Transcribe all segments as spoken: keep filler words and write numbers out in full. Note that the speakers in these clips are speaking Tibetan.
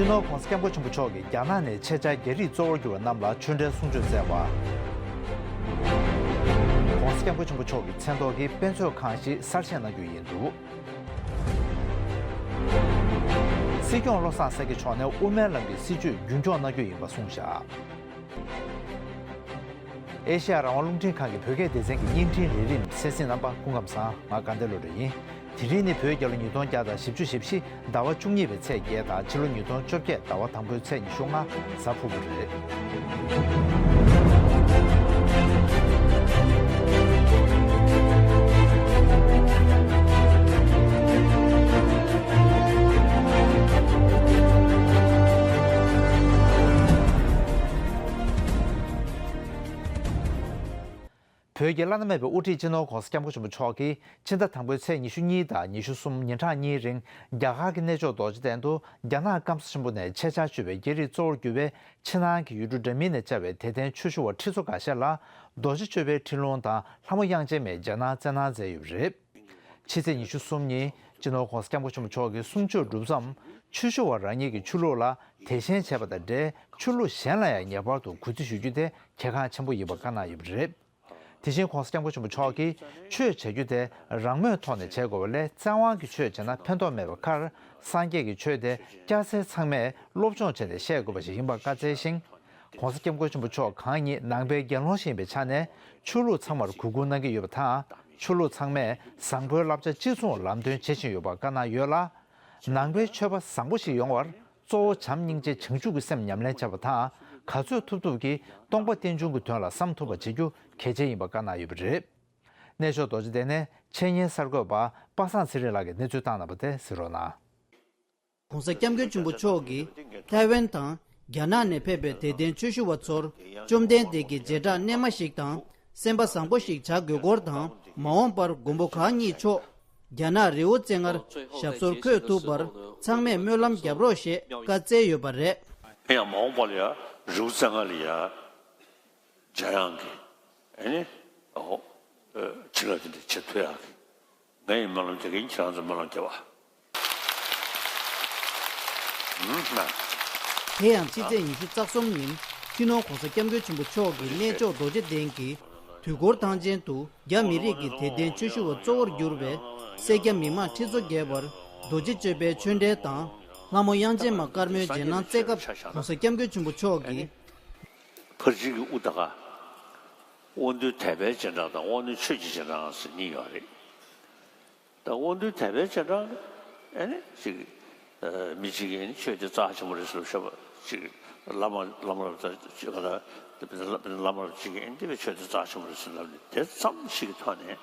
སྤྱི་ནོར་༧གོང་ས་༧སྐྱབས་མགོན་ཆེན་པོ་མཆོག་གིས་རྒྱ་ནག་ནས་ཆེད་བཅར་རྒྱ་རིགས་གཙོ་བོར་གྱུར་བ་རྣམས་ལ་ཆོས་འབྲེལ་གསུང་ཆོས་སྩལ་བ། ༧གོང་ས་༧སྐྱབས་མགོན་ཆེན་པོ་མཆོག་གི་མཚན་ཐོག་གི་དཔེ་མཛོད་ཁང་ཞིག་གསར་བཞེངས་གནང་རྒྱུ་ཡིན་འདུག་སྲིད་སྐྱོང་བློ་བཟང་སེང་གེ་མཆོག་ནས་དབུ་མའི་ལམ་གྱི་སྲིད་བྱུས་རྒྱུན་འཁྱོངས་གནང་རྒྱུ་ཡིན་པ་གསུངས་བཞག་ཨེ་ཤེ་ཡ་རང་དབང་རླུང་འཕྲིན་ཁང་གི་བོད་སྐད་སྡེ་ཚན་གྱི་བརྙན་འཕྲིན་ལས་རིམ་གསན་གཟིགས་རྣམ་པ་སྐུ་ཁམས་བཟང་། ང་དགའ་ལྡན་བློ་གྲོས་ཡིན། དེ་རིང་ནི་བོད་རྒྱལ་ལོ་ཉིས་སྟོང་བརྒྱ་དང་བཞི་བཅུ་ཞེ་བཞི་ཟླ་བ་བཅུ་གཉིས་པའི་ཚེས་བརྒྱད་དང་ཕྱི་ལོ་ཉིས་སྟོང་བཅོ་བརྒྱད་ཟླ་བ་དང་པོའི་ཚེས་ཉི་ཤུ་ལྔ་གཟའ་ཕུར་བུ་རེད། བོད་ཀྱི་བླ་ན་མེད་པའི་དབུ་ཁྲིད་སྤྱི་ནོར་༧གོང་ས་༧སྐྱབས་མགོན་ཆེན་པོ་མཆོག་གིས་ཕྱི་ཟླ་དང་པོའི་ཚེས་ཉི་ཤུ་གཉིས་དང་ཉི་ཤུ་གསུམ་ཉིན་གྲངས་གཉིས་རིང་རྒྱ་གར་གྱི་གནས་མཆོག་རྡོ་རྗེ་གདན་དུ་རྒྱ་ནག་སྐམ་ས་ཆེན་པོ་ནས་ཆེད་བཅར་ཞུས་པའི་རྒྱ་རིགས་གཙོ་བོར་གྱུར་པའི་ཕྱི་ནང་གི་ཡུལ་གྲུ་འདྲ་མིན་ནས་བཅར་བའི་དད་ལྡན་ཆོས་ཞུ་བ་ཁྲི་ཚོ་འགའ་ཤས་ལ་རྡོ་རྗེ་གཅོད་པའི་ཁྲིད་ལུང་དང་ལྷ་མོ་དབྱངས་ཅན་མས་རྒྱ་ནག་བཙན་གནང་མཛད་ཡོད་པ་རེད། ཕྱི་ཚེས་ཉི་ཤུ་གསུམ་ཉིན་སྤྱི་ནོར་༧གོང་ས་༧སྐྱབས་མགོན་ཆེན་པོ་མཆོག་གིས་གསུང་ཆོས་སྒྲུབ་མཚམས་ཆོས་ཞུ་བ་རང་ཉིད་ཀྱི་ཆོས་ལུགས་ལ་དད་ཞེན་བྱས་པ་དང་འབྲེལ་ཆོས་ལུགས་གཞན་ལ་ཡང་ངེས་པར་དུ་གུས་བརྩི་ཞུ་རྒྱུ་དེ་གལ་འགངས་ཆེན་པོ་ཡིན་པ་བཀའ་གནང་ཡོད་པ་རེད། དེ་བཞིན་༧གོང་ས་༧སྐྱབས་མགོན་ཆེན་པོ་མཆོག་གིས་ཆོས་བྱ་རྒྱུ་དེ་རང་མོས་ཐོག་ནས་བྱེད་དགོས་པ་ལས་བཙན་དབང་གིས་ཆོས་བྱས་ན་ཕན་ཐོགས་མེད་པའི་ཁར་སངས་རྒྱས་ཀྱི་ཆོས་དེ་སྐྱ་སེར་ཚང་མས་སློབ་སྦྱོང་བྱས་ནས་ཤེས་དགོས་པ་ཞིག་ཡིན་པར་བཀའ་སྩལ་ཞིང་། ༧གོང་ས་༧སྐྱབས་མགོན་ཆེན་པོ་མཆོག་གང་ཉིད་ནང་པའི་དགེ་སློང་ཞིག་ཡིན་པའི་ཆ་ནས་ཆོས་ལུགས་ཚང་མར་གུས་བཀུར་གནང་གི་ཡོད་པ་དང་། ཆོས་ལུགས་ཚང་མས་བཟང་པོའི་བསླབ་བྱ་གཅིག་མཚུངས་ལམ་སྟོན་བྱེད་བཞིན་ཡོད་པ་བཀའ་གནང་ཡོད་ལ། ནང་པའི་ཆོས་པ་བཟང་པོ་ཞིག་ཡོང་བར་གཙོ་བོ་བྱམས་སྙིང་རྗེ་བྱང་ཆུབ་ཀྱི་སེམས་ཉམས་ལེན་བྱེད་པ་དང་། ག་ཚོད་ཐུབ་ཐུབ་ཀྱིས་སྟོང་པ་རྟེན་འབྱུང་གི་དོན་ལ་བསམ་ཐུབ་པ་བྱེད་རྒྱུ་གལ་ཆེ་ཡིན་པ་བཀའ་གནང་ཡོད་པ་རེད། གནས་མཆོག་རྡོ་རྗེ་གདན་ནས་འཆད་ཉན་གསར་འགོད་པ་པ་སངས་ཚེ་རིང་ལགས་ཀྱིས་གནས་ཚུལ་བཏང་གནང་བ་དེ་གཟིགས་རོགས་གནང་། ༧གོང་ས་༧སྐྱབས་མགོན་ཆེན་པོ་མཆོག་གིས་ཐའེ་ཝན་དང་རྒྱ་ནག་ནས་ཕེབས་པའི་དད་ལྡན་ཆོས་ཞུ་བ་ཚོར་བཅོམ་ལྡན་འདས་ཀྱི་རྗེས་འབྲང་རྣལ་མ་ཞིག་དང་སེམས་པ་བཟང་པོ་ཞིག་བྱ་དགོས་སྐོར་དང་། མ་འོངས་པར་མགོན་པོ་གང་ཉིད་མཆོག་རྒྱ་ནག་རི་བོ་རྩེ་ལྔར་ཞབས་སོར་འཁོད་ཐུབ་པར་ཚང་མས་སྨོན་ལམ་རྒྱབ་རོགས་ཞེས་བཀའ་སྩལ་ཡོད་པ་རེད། ཡང་མ་འོངས་པ་ལ་ཡང་རི་བོ་རྩེ་ལྔ་ལ་ཡང་འཇམ་དབྱངས་ཀྱི་ཨེ་ནི་ཨོ་ཨེ་ཕྱི་ལ་དེ་འདྲ་བྱེད་ཐུབ་ཡག་གི་ངས་སྨོན་ལམ་རྒྱག་གིན་ཁྱེད་རང་ཚོ་སྨོན་ལམ་རྒྱབ་པ། ཧུམ་ན། དེ་ཡང་ཕྱི་ཚེས་ཉི་ཤུ་རྩ་གསུམ་ཉིན་སྤྱི་ནོར་༧གོང་ས་༧སྐྱབས་མགོན་ཆེན་པོ་མཆོག་གིས་གནས་མཆོག་རྡོ་རྗེ་གདན་གྱི་དུས་འཁོར་ཐང་ཆེན་དུ་རྒྱ་མི་རིགས་ཀྱི་དད་ལྡན་ཆོས་ཞུ་བ་གཙོ་བོར་གྱུར་བའི་སེར་སྐྱ་མི་མང་ཁྲི་ཚོ་བརྒལ་བར་རྡོ་རྗེ་གཅོད་པའི་ཆོས་འབྲེལ་དང་ལྷ་མོ་དབྱངས་ཅན་མ་དཀར་མོའི་རྗེས་གནང་སྩལ་སྐབས་༧གོང་ས་༧སྐྱབས་མགོན་ཆེན་པོ་མཆོག་གིས། ཕར་ཕྱིན་གྱི་དབུ་ད་ག་དབང་འདུས་དད་པའི་རྗེས་འབྲང་དང་དབང་འདུས་ཆོས་ཀྱི་རྗེས་འབྲང་ཟེར་གཉིས་ཡོད་རེད། ད་དབང་འདུས་དད་པའི་རྗེས་འབྲང་ཨེ་ནི་ཅིག་མི་གཅིག་གིས་ཨེ་ནི་ཆོས་དེ་རྩ་ཆེན་པོ་རེད་ཟེར་ཤོད་པ་ཅིག་བླ་མ་བླ་མ་རབས་ད་ཅིག་ག་ད་བླ་མ་རབས་ཅིག་གིས་ཨེ་འདི་བའི་ཆོས་དེ་རྩ་ཆེན་པོ་རེད་ཟེར་ལབ་ནས་དེ་ཙམ་ཞིག་གི་ཐོག་ནས་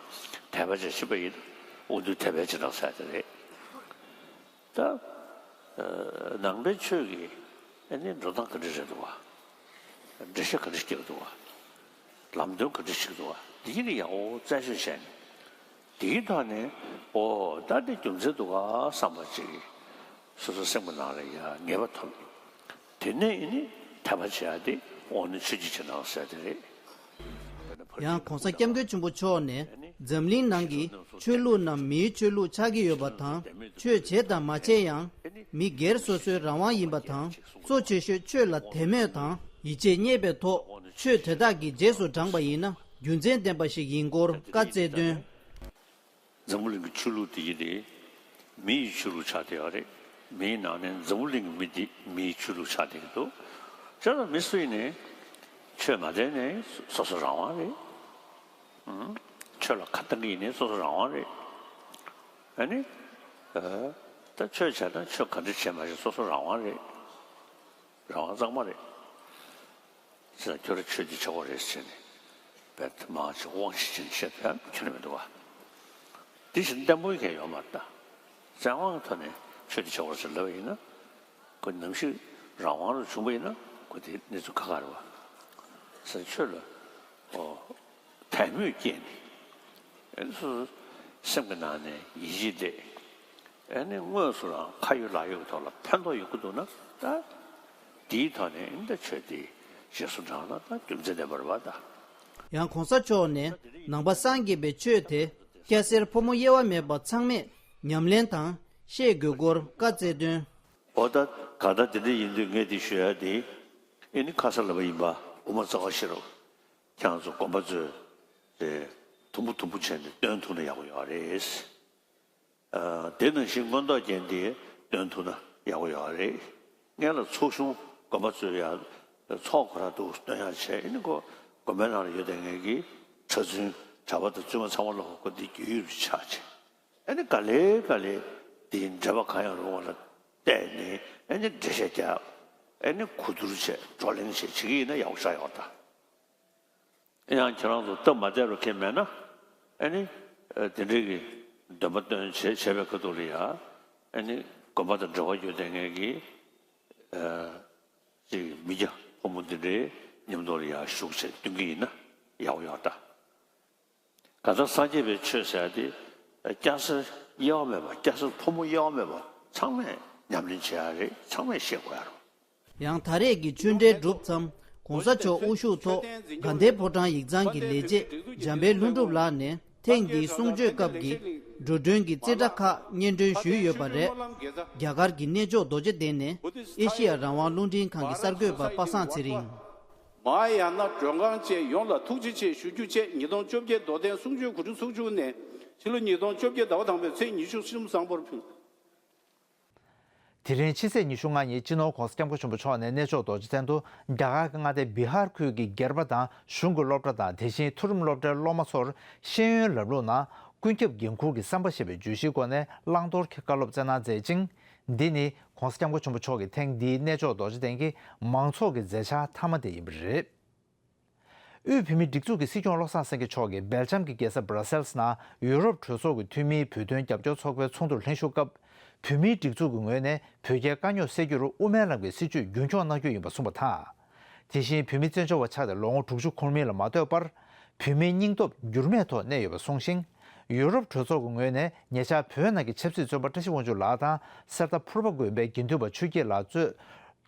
དད་པ་བྱ་ཤེས་པ་ཡིན་དབང་འདུས་དད་པའི་རྗེས་འབྲང་ཟེར་དེ་རེད། ད་ནང་པའི་ཆོས་ཀྱི་ཨ་ནི་འགྲོ་སྟངས་ག་འདྲ་རེད་འདུག་བ། འགྲེལ་བཤད་ག་འདྲ་བརྒྱབ་འདུག་བ། ལམ་སྟོན་ག་འདྲ་ཞིག་འདུག་བ། འདི་གི་ནི་ཡག་པོ་རྩད་གཅོད་བྱས་ནས་འདིའི་ཐོག་ནས་ཨོ་ད་འདི་རྒྱུ་མཚན་འདུག་ག་བསམ་པ་ཅིག་སོ་སོའི་སེམས་ཀྱི་ནང་ལ་ཡ་ངེས་པ་ཐོབ་ནས་དེ་ནས་ཨ་ནི་དད་པ་བྱེད་ཡ་དེ་དབང་ནི་ཆོས་ཀྱི་རྗེས་འབྲང་ཟེར་དེ་རེད། ཡང་གོང་ས་སྐྱབས་མགོན་ཆེན་པོ་མཆོག་ནས་འཛམ་གླིང་ནང་གི་ཆོས་ལུགས་རྣམས་མིའི་ཆོས་ལུགས་ཆགས་ཀྱི་ཡོད་པ་དང་། ཆོས་བྱེད་དང་མ་བྱེད་ཡང་མི་སྒེར་སོ་སོའི་རང་དབང་ཡིན་པ་དང་། གཙོ་ཆེ་ཤོས་ཆོས་ལ་དད་མོས་དང་ཡིད་ཆེས་རྙེད་པའི་ཐོག་ཆོས་དེ་དག་གི་རྗེས་སུ་འབྲངས་པ་ཡིན་ན་རྒྱུ་མཚན་ལྡན་པ་ཞིག་ཡིན་སྐོར་བཀའ་སྩལ་དོན། འཛམ་བུ་གླིང་གི་ཆོས་ལུགས་དེ་ཡི་དེ་མི་ཡི་ཆོས་ལུགས་ཆགས་བསྡད་ཡོད་རེད། མིའི་ནང་ནས་འཛམ་བུ་གླིང་གི་མི་དེ་མིའི་ཆོས་ལུགས་ཆགས་བསྡད་ཀྱི་འདུག་བྱས་ཙང་མི་སུ་ཡིན་ནའི་ཆོས་མ་བསྟེན་ནའི་སོ་སོ་རང་དབང་རེད། ཨང་། ཆོས་ལ་ཁ་གཏད་ཀྱི་ཡིན་ནའི་སོ་སོ་རང་དབང་རེད། ཨ་ནི། ཨ། ད་ཆོས་བྱས་ན་ཆོས་ག་འདྲ་བྱས་མ་བྱས་སོ་སོ་རང་དབང་རེད། རང་དབང་གཙང་མ་རེད། ཅེས་ཁྱོད་རང་ཆོས་འདི་བྱེད་དགོས་རེད་ཟེར་ནས་བས་མང་ཆེ་དབང་ཤེད་ཅན་བཤད་ཕན་ཁྱོན་ནས་མི་འདུག་བ། འདི་བཞིན་བརྟན་པོ་མཁན་ཡོད་མ་རེད་ད། བཙན་དབང་གི་ཐོག་ནས་ཆོས་འདི་བྱེད་དགོས་རེད་ཟེར་ལབ་པ་ཡིན་ན། ཁོ་ནམ་ཞིག་རང་དབང་རུ་བྱུང་པ་ཡིན་ན་ཁོ་དེ་གནས་ཚུལ་ཁག་ཁག་རེད་བ། ཟེར་ཆོས་ལ་ཨོ་དད་མོས་སྐྱེས་ནས་ཨེ་སོ་སོ་སེམས་ཀྱི་ནང་ནས་ཡིད་ཆེས་བསྡད། ཨེ་ནི་དངོས་སུ་རང་ཁ་ཡོད་ལག་ཡོད་ཀྱི་ཐོག་ལ་ཕན་ཐོགས་ཡོད་ཀྱི་འདུག་ན་ད། དེའི་ཐོག་ནས་ཨེ་ནི་ད་ཆོས་དེ་རྗེས་སུ་འབྲངས་ན་ད་རྒྱུ་མཚན་ལྡན་པ་རེད་བ་ད། ཡང་གོང་ས་མཆོག་ནས་ནང་པ་སངས་རྒྱས་པའི་ཆོས་དེ་སྐྱ་སེར་ཕོ་མོ་དབྱེ་བ་མེད་པར་ཚང་མས་ཉམས་ལེན་དང་ཤེས་དགོས་སྐོར་བཀའ་སྩལ་དོན། འོ་ད་ག་ད་དེ་འདྲ་ཡིན་དུས་ངས་འདི་ཞུ་ཡ་དེ་ཨེ་ནི་ཁ་ས་ལ་བ་ཡིན་པ་དབུ་མ་རྩ་བ་ཤེས་རབ་ཁྱེད་རང་ཚོ་དགོན་པ་ཚོས་དེ་དུམ་བུ་དུམ་བུ་བྱས་ནས་སྟོན་ཐུབ་ན་ཡག་པོ་ཡོད་རེད། ཨ། དེ་ནང་བཞིན་མངོན་རྟོགས་རྒྱན་དེ་སྟོན་ཐུབ་ན་ཡག་པོ་ཡོད་རེད། སྔོན་ལ་ཚོགས་ཆུང་དགོན་པ་ཚོས་ཡང་ཚོགས་ཁོ་རང་འདུག་སྟོན་ཡག་བྱས། ཨེ་ནི་ཁོ་དགོན་པའི་ནང་ལ་ཡོད་དེ་ངེད་ཀྱི་གྲྭ་བཙུན་གྲྭ་པ་དང་བཙུན་མ་ཚང་མ་ལ་ཁོ་འདི་རྒྱུས་ཡོད་པ་ཆགས་བྱས། ཨེ་ནི་ག་ལེ་ག་ལེ་འདིའི་འབྲེལ་བ་གང་ཡང་རུང་བ་ལ་བལྟས་ནས་ཨེ་ནི་འགྲེལ་བཤད་རྒྱག་ཨེ་ནི་གོ་བསྡུར་བྱས་བགྲོ་གླེང་བྱས་བྱེད་ཀྱི་ཡིན་ན་ཡག་པོ་ཆགས་ཡོད་ད། ཡང་ཁྱེད་རང་ཚོ་སྟབས་མ་བདེ་རུ་ཁེལ་མེད་ན། ཨེ་ནི། ཨ། དེ་འདྲའི་གི་འདོན་པ་སྟོན་བྱས་བྱས་པའི་ཁ་ཐུག་ལ་ཡ། ཨེ་ནི་དགོན་པ་དང་འབྲེལ་བ་ཡོད་དེ་ངེད་ཀྱི། ཨ། ཅིག་མི་སྐྱ་ཕོ་མོ་འདི་འདྲའི་མཉམ་དུ་ལ་ཡ་ཞུགས་བྱས་སྟོན་གྱི་ཡིན་ན་ཡག་པོ་ཡོད་ད། གང་ལྟར་སངས་རྒྱས་པའི་ཆོས་ཟེར་ཡ་དེ་སྐྱ་སེར་དབྱེ་བ་མེད་པ། སྐྱ་སེར་ཕོ་མོ་དབྱེ་བ་མེད་པ་ཚང་མས་ཉམས་ལེན་བྱེད་ཡ་རེད། ཚང་མས་ཤེས་དགོས་ཡ་རེད། ཡང་ད་རེས་ཀྱི་ཆོས་འབྲེལ་གྲུབ་མཚམས་གོང་ས་མཆོག་དབུ་བཞུགས་ཐོག་དགའ་ལྡན་ཕོ་བྲང་ཡིག་ཚང་གི་ལས་བྱེད་འཇམ་དཔལ་ལྷུན་གྲུབ་ལགས་ནས་ཐེངས་འདིའི་གསུང་ཆོས་སྐབས་ཀྱི་འགྲོ་གྲོན་གྱི་རྩིས་ཁྲ་ཁག་སྙན་སྒྲོན་ཞུས་ཡོད་པ་རེད། རྒྱ་གར་གྱི་གནས་མཆོག་རྡོ་རྗེ་གདན་ནས་ཨེ་ཤེ་ཡ་རང་དབང་རླུང་འཕྲིན་ཁང་གི་གསར་འགོད་པ་པ་སངས་ཚེ་རིང་། མ་ཡང་ན་མགྲོན་ཁང་བཅས་ཡོངས་ལ་ཐུགས་རྗེ་ཆེ་ཞུ་རྒྱུ་བཅས། ཉིས་སྟོང་བཅོ་བརྒྱད་རྡོར་གདན་གསུང་ཆོས་དགུ་ཁྲི་ཚོགས་བཅུ་ནས་ཕྱི་ལོ་ཉིས་སྟོང་བཅོ་བརྒྱད་ཟླ་བ་དང་པོའི་ཚེས་ཉི་ཤུ་གསུམ་བཟང་པོར་ཕུལ། དེ་རིང་ཕྱི་ཚེས་ཉི་ཤུ་ལྔ་ཉིན་སྤྱི་ནོར་༧གོང་ས་༧སྐྱབས་མགོན་ཆེན་པོ་མཆོག་ནས་གནས་མཆོག་རྡོ་རྗེ་གདན་དུ་རྒྱ་གར་གྱི་མངའ་སྡེ་བི་ཧར་ཁུལ་གྱི་སྒེར་པ་དང་གཞུང་གི་སློབ་གྲྭ་དང་དེ་བཞིན་མཐོ་རིམ་སློབ་གྲྭའི་སློབ་མ་ཚོར་ཤེས་ཡོན་ལམ་ལུགས་ནང་ཀུན་ཁྱབ་འགན་འཁུར་གྱི་བསམ་པ་ཞེས་པའི་བརྗོད་གཞིའི་སྒོ་ནས་བླང་དོར་གྱི་བཀའ་སློབ་སྩལ་གནང་མཛད་ཅིང་། འདི་ནི་༧གོང་ས་༧སྐྱབས་མགོན་ཆེན་པོ་མཆོག་གི་ཐེངས་འདིའི་གནས་མཆོག་རྡོ་རྗེ་གདན་གྱི་མང་ཚོགས་ཀྱི་མཛད་འཆར་མཐའ་མ་དེ་ཡིན་པ་རེད། དབུས་བོད་མིའི་སྒྲིག་འཛུགས་ཀྱི་སྲིད་སྐྱོང་བློ་བཟང་སེང་གེ་མཆོག་གིས་སྦེལ་ཇམ་གྱི་རྒྱལ་ས་སྦྲ་སེལ་སི་ནང་ཡུ་རོབ་གྲོས་ཚོགས་ཀྱི་འཐུས་མིའི་བོད་དོན་རྒྱབ་སྐྱོར་ཚོགས་པའི་ཚོགས་འདུར་ལྷན་ཞུགས་སྐབས། བོད་མིའི་སྒྲིག་འཛུགས་ཀྱི་ངོས་ནས་བོད་རྒྱའི་དཀའ་རྙོག་སེལ་རྒྱུར་དབུ་མའི་ལམ་གྱི་སྲིད་བྱུས་རྒྱུན་འཁྱོངས་གནང་རྒྱུ་ཡིན་པ་གསུངས་པ་དང་། དེ་བཞིན་བོད་མི་བཙན་བྱོལ་བ་ཆགས་ཏེ་ལོ་ངོ་དྲུག་ཅུ་འཁོར་མིན་ལ་མ་ལྟོས་པར། བོད་མིའི་སྙིང་སྟོབས་འགྱུར་མེད་ཐོག་གནས་ཡོད་པ་གསུངས་ཤིང་། ཡུ་རོབ་གྲོས་ཚོགས་ཀྱི་ངོས་ནས་ཉེ་ཆར་བོད་ནང་གི་ཆབ་སྲིད་བཙོན་པ་བཀྲ་ཤིས་དབང་ཕྱུག་ལགས་དང་གསེར་རྟ་ཕུར་པ་དགོན་པའི་དགེ་འདུན་པ་ཆོས་སྐྱིད་ལགས་གཙོས།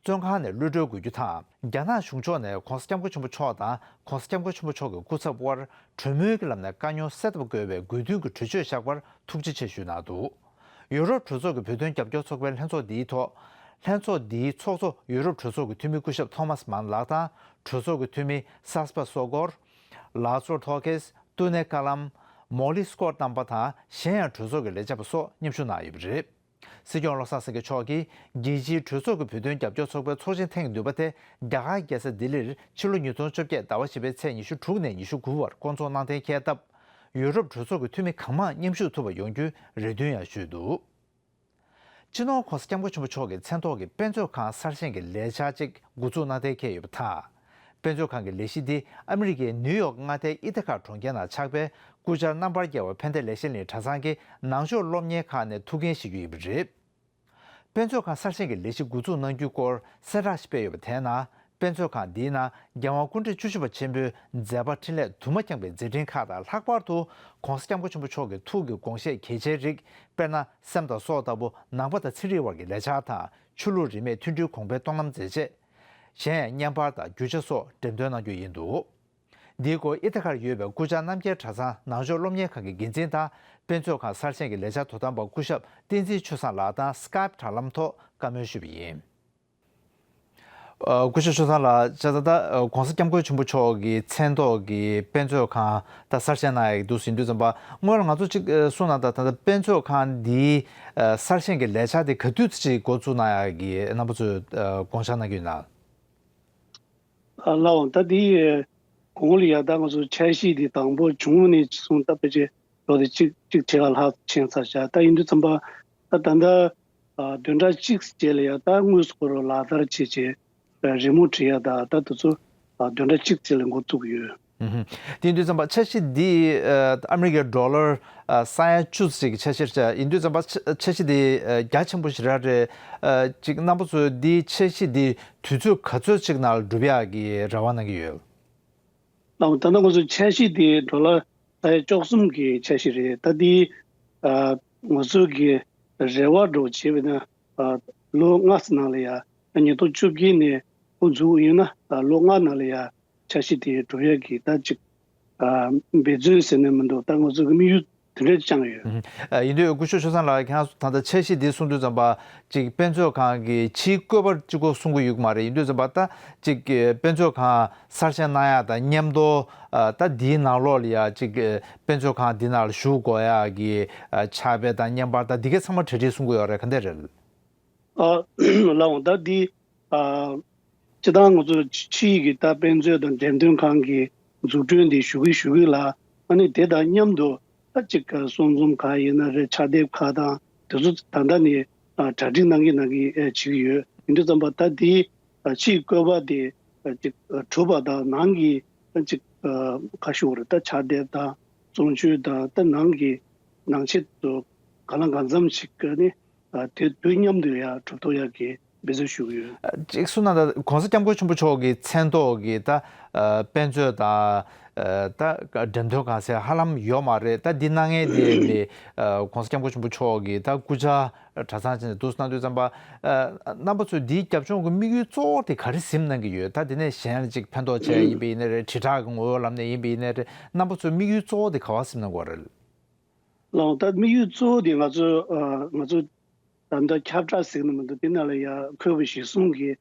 བཙོན་ཁང་ནས་གློད་གྲོལ་དགོས་རྒྱུ་དང་། རྒྱ་ནག་གཞུང་ཕྱོགས་ནས་༧གོང་ས་༧སྐྱབས་མགོན་ཆེན་པོ་མཆོག་དང་༧གོང་ས་༧སྐྱབས་མགོན་ཆེན་པོ་མཆོག་གི་སྐུ་ཚབ་དབར་གྲོས་མོལ་གྱི་ལམ་ནས་དཀའ་རྙོག་སེལ་ཐབས་དགོས་པའི་དགོས་འདུན་གྱི་གྲོས་ཆོད་བཞག་པར་ཐུགས་རྗེ་ཆེ་ཞུས་གནང་འདུག་ཡུ་རོབ་གྲོས་ཚོགས་ཀྱི་བོད་དོན་རྒྱབ་སྐྱོར་ཚོགས་པའི་ལྷན་ཚོགས་འདིའི་ཐོག་ལྷན་ཚོགས་འདིའི་ཚོགས་གཙོ་ཡུ་རོབ་གྲོས་ཚོགས་ཀྱི་འཐུས་མི་སྐུ་ཞབས་ཐོ་མཱས་མཱན་ལགས་དང་གྲོས་ཚོགས་ཀྱི་འཐུས་མི་སཱས་པ་སོ་གོར། ལཱ་ཙོར་ཐོ་ཁེས། ཏུ་ནེ་ཀ་ལམ། མོ་ལི་སྐོར་རྣམ་པ་དང་གཞན་ཡང་གྲོས་ཚོགས་ཀྱི་ལས་བྱེད་པ་སོགས་མཉམ་ཞུགས་གནང་ཡོད་པ་རེད། སྲིད་སྐྱོང་བློ་བཟང་སེང་གེ་མཆོག་གིས་རྒྱལ་སྤྱིའི་གྲོས་ཚོགས་ཀྱི་བོད་དོན་རྒྱབ་སྐྱོར་ཚོགས་པའི་ཚོགས་ཆེན་ཐེངས་བདུན་པ་དེ་རྒྱ་གར་རྒྱལ་ས་ལྡི་ལིར་ཕྱི་ལོ་ཉིས་སྟོང་བཅོ་བརྒྱད་ཟླ་བ་བཞི་པའི་ཚེས་ཉི་ཤུ་དྲུག་ནས་ཉི་ཤུ་དགུ་བར་བསྐོང་ཚོགས་གནང་གཏན་འཁེལ་སྟབས། ཡུ་རོབ་གྲོས་ཚོགས་ཀྱི་འཐུས་མི་གང་མང་མཉམ་ཞུགས་ཐུབ་པ་ཡོང་རྒྱུའི་རེ་འདུན་ཡང་ཞུས་འདུག་སྤྱི་ནོར་༧གོང་ས་༧སྐྱབས་མགོན་ཆེན་པོ་མཆོག་གི་མཚན་ཐོག་གི་དཔེ་མཛོད་ཁང་གསར་བཞེངས་ཀྱི་ལས་འཆར་གཅིག་འགོ་འཛུགས་གནང་གཏན་འཁེལ་ཡོད་པ་དང་། དཔེ་མཛོད་ཁང་གི་ལས་གཞི་འདི་ཨ་མི་རི་ཀའི་ནིའུ་ཡོག་མངའ་སྡེའི་ཨི་ཐ་ཁ་གྲོང་ཁྱེར་ནང་ཆགས་པའི་སྐུ་བཅར་རྣམ་པར་རྒྱལ་བ་ཕན་བདེ་ལེགས་བཤད་གླིང་གྲྭ་ཚང་གི་ནང་ཆོས་སློབ་གཉེར་ཁང་ནས་ཐུགས་འགན་བཞེས་རྒྱུ་ཡིན་པ་རེད། དཔེ་མཛོད་ཁང་གསར་བཞེངས་ཀྱི་ལས་གཞི་འགོ་འཛུགས་གནང་རྒྱུའི་སྐོར་གསལ་བསྒྲགས་ཤིག་སྤེལ་ཡོད་པ་དེའི་ནང་། དཔེ་མཛོད་ཁང་འདིའི་ནང་རྒྱལ་དབང་སྐུ་ཕྲེང་བཅུ་བཞི་པ་ཆེན་པོའི་མཛད་པ་འཕྲིན་ལས་དུ་མ་འཁྱམས་པའི་མཛད་འཕྲིན་ཁག་དང་། ལྷག་པར་དུ་༧གོང་ས་༧སྐྱབས་མགོན་ཆེན་པོ་མཆོག་གི་ཐུགས་ཀྱི་དགོངས་བཞེད་གལ་ཆེའི་རིགས། དཔེར་ན། སེམས་དང་སྲོག་ལྟ་བུ་ནང་པ་དང་ཚན་རིག་དབར་གྱི་ལས་འཆར་དང་། ཆོས་ལུགས་རིས་མེད་མཐུན་སྒྲིལ་གོང་འཕེལ་གཏོང་ལམ་མཛད་རྗེས། གཞན་ཡང་བརྙན་པར་དང་རྒྱུ་ཆ་སོགས་འགྲེམས་སྟོན་གནང་རྒྱུ་ཡིན་འདུག་འདིའི་སྐོར་ཨི་ཐ་ཁར་ཡོད་པའི་སྐུ་བཅར་རྣམ་རྒྱལ་གྲྭ་ཚང་ནང་ཆོས་སློབ་གཉེར་ཁང་གི་འགན་འཛིན་དང་། དཔེ་མཛོད་ཁང་གསར་བཞེངས་ཀྱི་ལས་འཆར་དོ་དམ་པ་སྐུ་ཞབས་བསྟན་འཛིན་ཆོས་བཟང་ལགས་དང་སི་ཀའེབ་དྲ་ལམ་ཐོག་བཀའ་མོལ་ཞུས་པ་ཡིན། ཨ། སྐུ་ཞབས་ཆོས་བཟང་ལགས། བྱས་ཙང་ད་༧གོང་ས་༧སྐྱབས་མགོན་ཆེན་པོ་མཆོག་གི་མཚན་ཐོག་གི་དཔེ་མཛོད་ཁང་ད་གསར་བཞེངས་གནང་ཡག་འདུག་ཟིན་དུས་ཙམ་པ། སྔོན་ལ་ང་ཚོ་གཅིག་གསུངས་གནང་། ད་ད་ལྟ་དཔེ་མཛོད་ཁང་འདིའི་གསར་བཞེངས་ཀྱི་ལས་འཆར་དེ་ག་དུས་ཅིག་འགོ་བཙུགས་གནང་ཡག་གི་རྣམ་པ་ཚོས་དགོངས་འཆར་གནང་གི་ཡོད་ན། ཨ། ལགས་འོང་། ད་འདི་གོང་ལ་ཡ་ད་ང་ཚོ་འཆར་གཞི་འདི་དང་པོ་བྱུང་ནས་བཟུང་ད་ཕལ་ཆེར་ལོ་དེ་གཅིག་གཅིག་ཕྱེད་ཀ་ལྷག་ཕྱིན་ཚར་བཞག་ད་ཡིན་དུས་ཙམ་པ་ད་ད་ལྟ་ཨ་བདུན་ཕྲག་གཅིག་རྗེས་ལ་ཡ་ད་དངོས་སུ་ཁོ་རང་ལག་བསྟར་བྱེད་ཆེད་རི་མོ་བྲིས་ཡ་ད་ད་དུ་ཚོ་ཨ་བདུན་ཕྲག་གཅིག་རྗེས་ལ་འགོ་བཙུགས་ཡོད། ཨུ་ཧུམ། དེ་ཡིན་དུས་ཙམ་པ་འཆར་གཞི་འདི་ཨ་ཨ་མི་རི་ཀའི་ཌོ་ལར་ཨ་ས་ཡ་བཅུ་ཙམ་ཞིག་གི་འཆར་གཞི་རེད། ཡིན་དུས་ཙམ་པ་འཆར་འཆར་གཞི་འདི་ཨ་རྒྱ་ཆེན་པོ་ཞིག་རང་རེད། ཨ་ཅིག་རྣམ་པ་ཚོས་འདི་འཆར་གཞི་འདི་དུས་ཚོད་ག་ཚོད་ཅིག་ནང་ལ་འགྲུབ་ཡག་གི་རེ་བ་གནང་གི་ཡོད། ལགས་འོང་། ད་ལྟ་ང་ཚོ་འཆར་གཞི་འདི་ཌོ་ལར་ས་ཡ་བཅུ་གསུམ་གྱི་འཆར་གཞི་རེད། ད་འདི་ཨ་ང་ཚོ་གི་རེ་བ་འདྲ་བོ་བྱས་པ་ཡིན་ན་ཨ་ལོ་ལྔ་ཙམ་ནང་ལ་ཡ་ཉིས་སྟོང་བཅོ་བརྒྱད་ནས་འགོ་འཛུགས་ཡིན་ན་ཨ་ལོ་ལྔ་ནང་ལ་ཡ་འཆར་གཞི་དེ་འགྲུབ་ཡག་གི་ད་ཅིག་ཨ་འབད་བརྩོན་ཟེར་ན་མི་འདུག་ད་ང་ཚོ་གི་དམིགས་ཡུལ་ དེ་འདྲས་བཅངས་ཡོད། ཨ། ཡིན་དུས་སྐུ་ཞབས་ཆོས་བཟང་ལགས། ཁྱེད་རང་ད་ལྟ་འཆར་གཞི་འདི་གསུང་དུས་ཙམ་པ་ཅིག་དཔེ་མཛོད་ཁང་གི་ཕྱིའི་བཀོད་པ་གཅིག་པོ་གསུང་གི་ཡོད་ཀྱི་མ་རེད། ཡིན་དུས་ཙམ་པ་ད་ཅིག་དཔེ་མཛོད་ཁང་གསར་བཞེངས་གནང་ཡག་དང་མཉམ་དུ། ཨ། ད་འདིའི་ནང་ལོགས་ལ་ཡ་ཅིག་དཔེ་མཛོད་ཁང་འདི་ནང་ལ་བཞུགས་དགོས་ཡག་གི་ཨ་ཕྱག་དཔེ་དང་བརྙན་པར་དང་འདི་གའི་ཚང་མ་གྲ་སྒྲིག་གསུང་གི་ཡོད་རེད། ག་འདྲས་རེད། ཨ། ལགས་འོང་། ད་འདི། ཨ། སྤྱིར་བཏང་ང་ཚོ་ཕྱི་ཡི་གི་ད་དཔེ་མཛོད་དང་འགྲེམས་སྟོན་ཁང་གི་འཛུགས་སྐྲུན་འདི་ཞུ་གི་ཞུ་གི་ལ། ཨ་ནི་དེ་དང་མཉམ་དུ་ད་ཅིག་གསུང་རྩོམ་ཁག་ཡིན་ན་རེད། ཕྱག་དེབ་ཁག་དང་དེ་ཚོ་ད་ལྟ་ནས་ཨ་གྲ་སྒྲིག་གནང་གི་གནང་གི་ཨ་བྱེད་ཀྱི་ཡོད། ཡིན་དུས་ཙམ་པ་ད་འདི་ཨ་ཕྱིའི་བཀོད་པ་དེ་ཨ་ཅིག་ཨ་གྲུབ་པ་དང་ནང་གི་ཨ་ཅིག་ཨ་ཁ་ཤོར་ད་ཕྱག་དེབ་དང་གསུང་ཆོས་དང་ད་ནང་གི་ནང་ཆེད་དུ་གང་ལ་གང་འཚམ་ཞིག་ཨ་ནི། ཨ། དེ་དུས་མཉམ་དུ་ཡང་གྲུབ་ཐུབ་ཡག་གི་འབད་བརྩོན་ཞུ་གི་ཡོད། ཨ། གཅིག་གསུངས་ན་ད་༸གོང་ས་༸སྐྱབས་མགོན་ཆེན་པོ་མཆོག་གི་མཚན་ཐོག་གི་ད་ཨ་དཔེ་མཛོད་དང་ཨ་ད་འགྲེམས་སྟོན་ཁང་ཟེར་ཧ་ལམ་ཡོད་མ་རེད། ད་འདི་གནང་མཁན་དེ་ནི་ཨ་༸གོང་ས་༸སྐྱབས་མགོན་ཆེན་པོ་མཆོག་གི་ད་སྐུ་ཕྱྭ་གྲྭ་ཚང་ཅིག་ནས་འདུག་གནང་དུས་ཙམ་པ། ཨ། རྣམ་པ་ཚོས་འདིའི་རྒྱབ་ལྗོངས་ཀྱི་དམིགས་ཡུལ་གཙོ་བོ་དེ་ག་རེ་ཟིན་གནང་གི་ཡོད། ད་དེ་ནས་གཞན་ལ་ཅིག་ཕན་ཐོགས་བྱས་ཡིན་པ་ཡིན་ན་རེད། དྲིལ་བསྒྲགས་ཀྱི་ངོ་བོའི་ལམ་ནས་ཡིན་པ་ཡིན་ན་རེད། རྣམ་པ་ཚོས་དམིགས་ཡུལ་གཙོ་བོ་དེ་ག་པར་ཟིན་གནང་གི་ཡོད་རེད། ལགས་འོང་། ད་དམིགས་ཡུལ་གཙོ་བོ་དེ་ང་ཚོ་ཨ་ང་ཚོ་ད་ལྟ་ཁྱབ་བསྒྲགས་ཟེར་གྱི་ནི་མི་འདུག་དེ་ནང་ལ་ཡང་འཁོད་པ་གཞིར་བཟུང་གིས།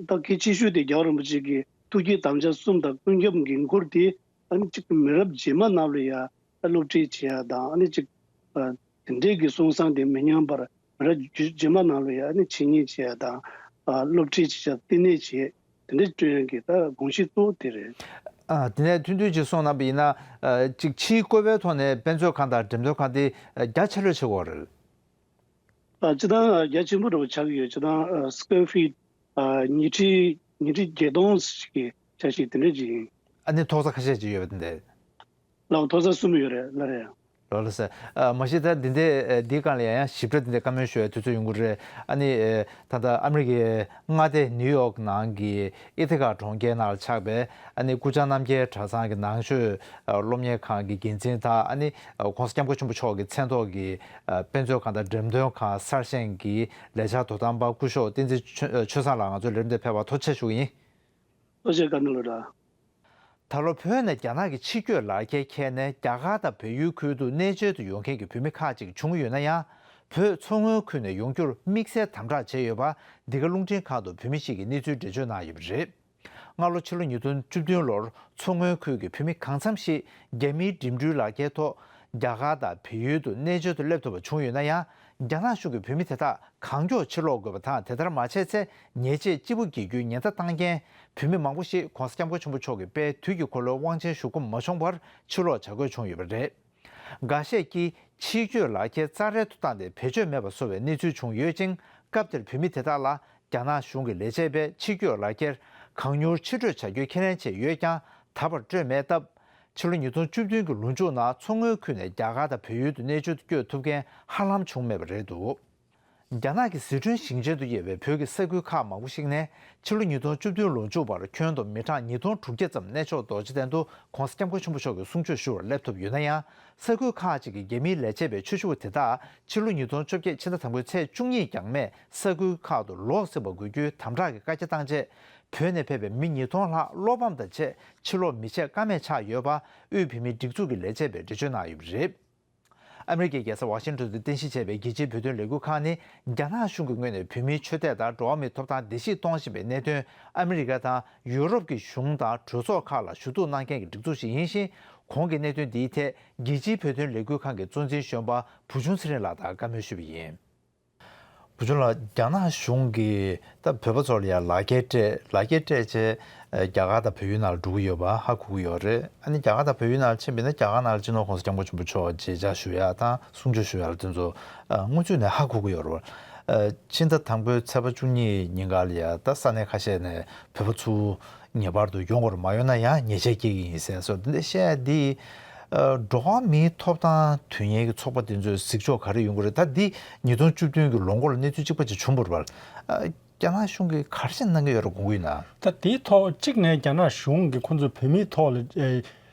ད་གལ་ཆེ་ཤོས་དེ་རྒྱལ་བ་རིན་པོ་ཆེ་གི་ཐུགས་བསྐྱེད་དམ་བཅའ་གསུམ་དང་ཀུན་ཁྱབ་འགན་ཁུར་དེ་ཨ་ནི་གཅིག་མི་རབས་རྗེས་མ་རྣམས་ལ་ཡང་ད་སློབ་ཁྲིད་བྱེད་ཡ་དང་། ཨ་ནི་གཅིག་ཨ་དེ་འདྲའི་གི་གསུང་བསམ་དེ་མི་ཉམས་པར་མི་རབས་རྗེས་མ་རྣམས་ལ་ཡང་ཨ་ནི་འཆད་ཉན་བྱེད་ཡ་དང་། ཨ་སློབ་ཁྲིད་བྱེད་ཡ་བསྟི་གནས་བྱེད་དེ་འདྲའི་སྤྲོད་ཡ་གི་ད་དགོངས་གཞི་གཙོ་བོ་དེ་རེད། ཨ། དེ་ནས་ཐུང་ཐུང་ཅིག་གསུངས་གནང་པ་ཡིན་ན། ཨ། ཅིག་ཕྱིའི་བཀོད་པའི་ཐོག་ནས་དཔེ་མཛོད་ཁང་དང་འགྲེམས་སྟོན་ཁང་དེ་རྒྱ་ཆེ་ལོས་ཆེ་བ་རེད། ཨ། སྤྱིར་བཏང་རྒྱ་ཆེན་པོ་འདྲ་བོ་ཆགས་ཀྱི་ཡོད། སྤྱིར་བཏང་ཨ་square feet ཨ་ཉིས་ཁྲི་ཉིས་ཁྲི་བརྒྱད་སྟོང་ཞིག་གི་ཆ་ཤས་དེ་འདྲ་ཅིག་ཡིན། ཨ་ནི་ཐོག་ས་ཁ་ཤས་ཅིག་ཡོད་པ་དེ་འདྲ། ལགས་འོང་། ཐོག་ས་གསུམ་ཡོད་རེད། ལགས་རེད། ལགས་ལགས་སོ། ཨ་མ་གཞི་ད་འདི་འདྲའི་འདིའི་སྒང་ལ་ཡང་ཡང་ཞིབ་ཕྲ་འདི་འདྲའི་བཀའ་མོལ་ཞུ་བའི་དུས་ཚོད་ཡོང་གི་རེད། ཨ་ནི་ཨ་ད་ལྟ་ཨ་མི་རི་ཀའི་མངའ་སྡེ་ནིའུ་ཡོག་ནང་གི་ཨི་ཐི་ཀ་གྲོང་ཁྱེར་ནང་ལ་ཆགས་པའི་ཨ་ནི་སྐུ་བཅར་རྣམ་རྒྱལ་གྲྭ་ཚང་གི་ནང་ཆོས་ཨ་སློབ་གཉེར་ཁང་གི་འགན་འཛིན་དང་། ཨ་ནི་༸གོང་ས་༸སྐྱབས་མགོན་ཆེན་པོ་མཆོག་གི་མཚན་ཐོག་གི་ཨ་དཔེ་མཛོད་ཁང་དང་འགྲེམས་སྟོན་ཁང་གསར་བཞེངས་ཀྱི་ལས་འཆར་དོ་དམ་པ་སྐུ་ཞབས་བསྟན་འཛིན་ཆོས་ཆོས་བཟང་ལགས་ང་ཚོའི་ལས་རིམ་དེར་ཕེབས་པར་ཐུགས་རྗེ་ཆེ་ཞུ་གི་ཡིན། ཐུགས་རྗེ་ཆེ། བཀའ་དྲིན་ལོ་འདྲ། ད་ལོ་བོད་ནས་རྒྱ་ནག་གི་ཕྱིར་སྐྱོད་ལག་ཁྱེར་འཁྱེར་ནས་རྒྱ་གར་དང་བལ་ཡུལ་ཁུལ་དུ་གནས་མཇལ་དུ་ཡོང་མཁན་གྱི་བོད་མི་ཁག་ཅིག་བྱུང་ཡོད་ན་ཡང་། བོད་མཚོ་སྔོན་ཁུལ་ནས་ཡོང་རྒྱུར་དམིགས་བསལ་དམ་དྲག་བྱས་ཡོད་པ། འདི་ག་རླུང་འཕྲིན་ཁང་དུ་བོད་མི་ཞིག་གིས་གནས་ཚུལ་འགྲེལ་བརྗོད་གནང་ཡོད་པ་རེད། སྔ་ལོ་ཕྱི་ལོ་ཉིས་སྟོང་བཅུ་བདུན་ལོར་མཚོ་སྔོན་ཁུལ་གྱི་བོད་མི་གང་འཚམ་ཞིག་རྒྱ་མིའི་འགྲིམ་འགྲུལ་ལག་ཁྱེར་ཐོག་རྒྱ་གར་དང་བལ་ཡུལ་དུ་གནས་མཇལ་དུ་སླེབས་ཐུབ་པ་བྱུང་ཡོད་ན་ཡང་། རྒྱ་ནག་གཞུང་གིས་བོད་མི་དེ་དག་གང་མགྱོགས་ཕྱིར་ལོག་དགོས་པ་དང་། དེ་ལྟར་མ་བྱས་ཚེ་ཉེས་ཆད་ལྕི་པོ་འགེལ་རྒྱུའི་ཉེན་བརྡ་བཏང་རྐྱེན། བོད་མི་མང་པོ་ཞིག་༸གོང་ས་༸སྐྱབས་མགོན་ཆེན་པོ་མཆོག་གི་དཔལ་དུས་ཀྱི་འཁོར་ལོའི་དབང་ཆེན་ཞུ་སྒོ་མ་བྱུང་བར་ཕྱིར་ལོག་བྱ་དགོས་བྱུང་ཡོད་པ་རེད། འགའ་ཤས་ཀྱིས་ཕྱིར་སྐྱོད་ལག་ཁྱེར་རྩ་རལ་དུ་བཏང་སྟེ་བེད་སྤྱོད་མེད་པ་བཟོ་བའི་གནས་ཚུལ་བྱུང་ཡོད་ཅིང་། སྐབས་དེར་བོད་མི་དེ་དག་ལ་རྒྱ་ནག་གཞུང་གི་ལས་བྱེད་པས་ཕྱིར་སྐྱོད་ལག་ཁྱེར་གང་མྱུར་ཕྱིར་སྤྲོད་བྱ་རྒྱུའི་ཁས་ལེན་བྱས་ཡོད་ཀྱང་། ད་བར་སྤྲོད་མེད་སྟབས། ཕྱི་ལོ་ཉིས་སྟོང་བཅུ་བདུན་གྱི་ལོ་མཇུག་ནང་མཚོ་སྔོན་ཁུལ་ནས་རྒྱ་གར་དང་བལ་ཡུལ་དུ་གནས་མཇལ་དུ་བསྐྱོད་ཐུབ་མཁན་ཧ་ལམ་བྱུང་མེད་པ་རེད་འདུག་རྒྱ་ནག་གི་ཟི་ཁྲོན་ཞིང་ཆེན་དུ་དབྱེ་བའི་བོད་ཀྱི་ས་ཁུལ་ཁག་མང་པོ་ཞིག་ནས་ཕྱི་ལོ་ཉིས་སྟོང་བཅུ་བདུན་ལོ་མཇུག་བར་ཁྱོན་བསྡོམས་མི་གྲངས་ཉིས་སྟོང་དྲུག་བརྒྱ་ཙམ་གནས་མཆོག་རྡོ་རྗེ་གདན་དུ་༸གོང་ས་༸སྐྱབས་མགོན་ཆེན་པོ་མཆོག་གི་གསུང་ཆོས་ཞུ་བར་སླེབས་ཐུབ་ཡོད་ན་ཡང་། ས་ཁུལ་ཁག་ཅིག་གི་རྒྱ་མིའི་ལས་བྱེད་པའི་ཆོས་ཞུ་བ་དེ་དག་ཕྱི་ལོ་ཉིས་སྟོང་བཅོ་བརྒྱད་ཕྱི་ཟླ་དང་པོའི་ཚེས་བཅུ་གཉིས་ཀྱང་མེད་ས་ཁུལ་ཁག་ཏུ་ལོག་སྲིད་པ་དགོས་རྒྱུའི་དམ་དྲག་གི་བཀའ་རྒྱ་བཏང་རྗེས། བོད་ནས་ཕེབས་པའི་མི་ཉིས་སྟོང་ལྷག་བློ་ཕམ་དང་བཅས་ཕྱིར་ལོག་མི་བྱེད་ཀ་མེད་ཆགས་ཡོད་པ། དབུས་བོད་མིའི་སྒྲིག་འཛུགས་ཀྱི་ལས་བྱེད་པས་འགྲེལ་བརྗོད་གནང་ཡོད་པ་རེད། ཨ་མི་རི་ཀའི་རྒྱལ་ས་ཝ་ཤིང་ཏོན་དུ་རྟེན་གཞི་བྱས་པའི་རྒྱལ་སྤྱིའི་བོད་དོན་ལས་འགུལ་ཁང་ནི། རྒྱ་ནག་གཞུང་གི་ངོས་ནས་བོད་མིའི་ཆོས་དད་དང་འགྲོ་བ་མིའི་ཐོབ་ཐང་བརྡལ་བཤིག་གཏོང་བཞིན་པའི་གནད་དོན། ཨ་མི་རི་ཀ་དང་ཡུ་རོབ་ཀྱི་གཞུང་དང་གྲོས་ཚོགས་ཁག་ལ་ཞུ་གཏུག་གནང་མཁན་གྱི་སྒྲིག་འཛུགས་ཤིག་ཡིན་ཞིང་། གོང་གི་གནད་དོན་འདིའི་ཐད་རྒྱལ་སྤྱིའི་བོད་དོན་ལས་འགུལ་ཁང་གི་གཙོ་འཛིན་གཞོན་པ་བུ་ཆུང་ཚེ་རིང་ལགས་དང་བཀའ་མོལ་ཞུས་པ་ཡིན། བུ་ཆུང་ལགས། རྒྱ་ནག་གཞུང་གིས་ད་བོད་པ་ཚོ་ལ་ཡང་ལག་འཁྱེར་སྤྲད། ལག་འཁྱེར་སྤྲད་བྱས་རྒྱ་གར་དང་བལ་ཡུལ་ནང་ལ་འགྲོ་གི་ཡོད་པ་ཧ་གོ་གི་ཡོད་རེད། ཨ་ནི་རྒྱ་གར་དང་བལ་ཡུལ་ནང་ལ་ཕྱིན་པ་ཡིན་ན་རྒྱ་གར་ནང་ལ་སྤྱི་ནོར་༸གོང་ས་༸སྐྱབས་མགོན་ཆེན་པོ་མཆོག་མཇལ་བཅར་ཞུ་ཡ་དང་གསུང་ཆོས་ཞུ་ཡ་ལ་དེ་ཚོ་ཨ་སྔོན་ཚུད་ནས་ཧ་གོ་གི་ཡོད་རེད། ཨ་ཕྱི་ཟླ་དང་པོའི་ཚེས་པ་བཅུ་གཉིས་ཉིན་ཀ་ལ་ཡ་ད་ས་གནས་ཁ་ཤས་ནས་བོད་པ་ཚོ་ངེས་པར་དུ་ཡོང་དགོས་རེད། མ་ཡོང་ན་ཡང་ཉེས་ཆད་སྐྱེལ་གྱི་ཡིན་ཟེར་སོགས་འདི་འདྲ་བཤད་ཡ་འདི། ཨ་འགྲོ་བ་མིའི་ཐོབ་ཐང་དོན་གཉེར་གྱི་ཚོགས་པ་དེ་ཚོས་གཟིགས་ཕྱོགས་ག་རེ་ཡོང་གི་རེད། ད་འདི་ཉིས་སྟོང་བཅུ་བདུན་གྱི་ལོ་འགོ་ལ་གནས་ཚུལ་གཅིག་པ་ཅིག་བྱུང་བ་རེད་པ། ཨ་རྒྱ་ནག་གཞུང་གིས་ག་རེ་བྱས་གནང་གི་ཡོད་རེད་དགོངས་ཀྱི་ཡོད་ན། ད་དེའི་ཐོག་གཅིག་ནས་རྒྱ་ནག་གཞུང་གིས་ཁོང་ཚོས་བོད་མིའི་ཐོག་ལ་ཨེ་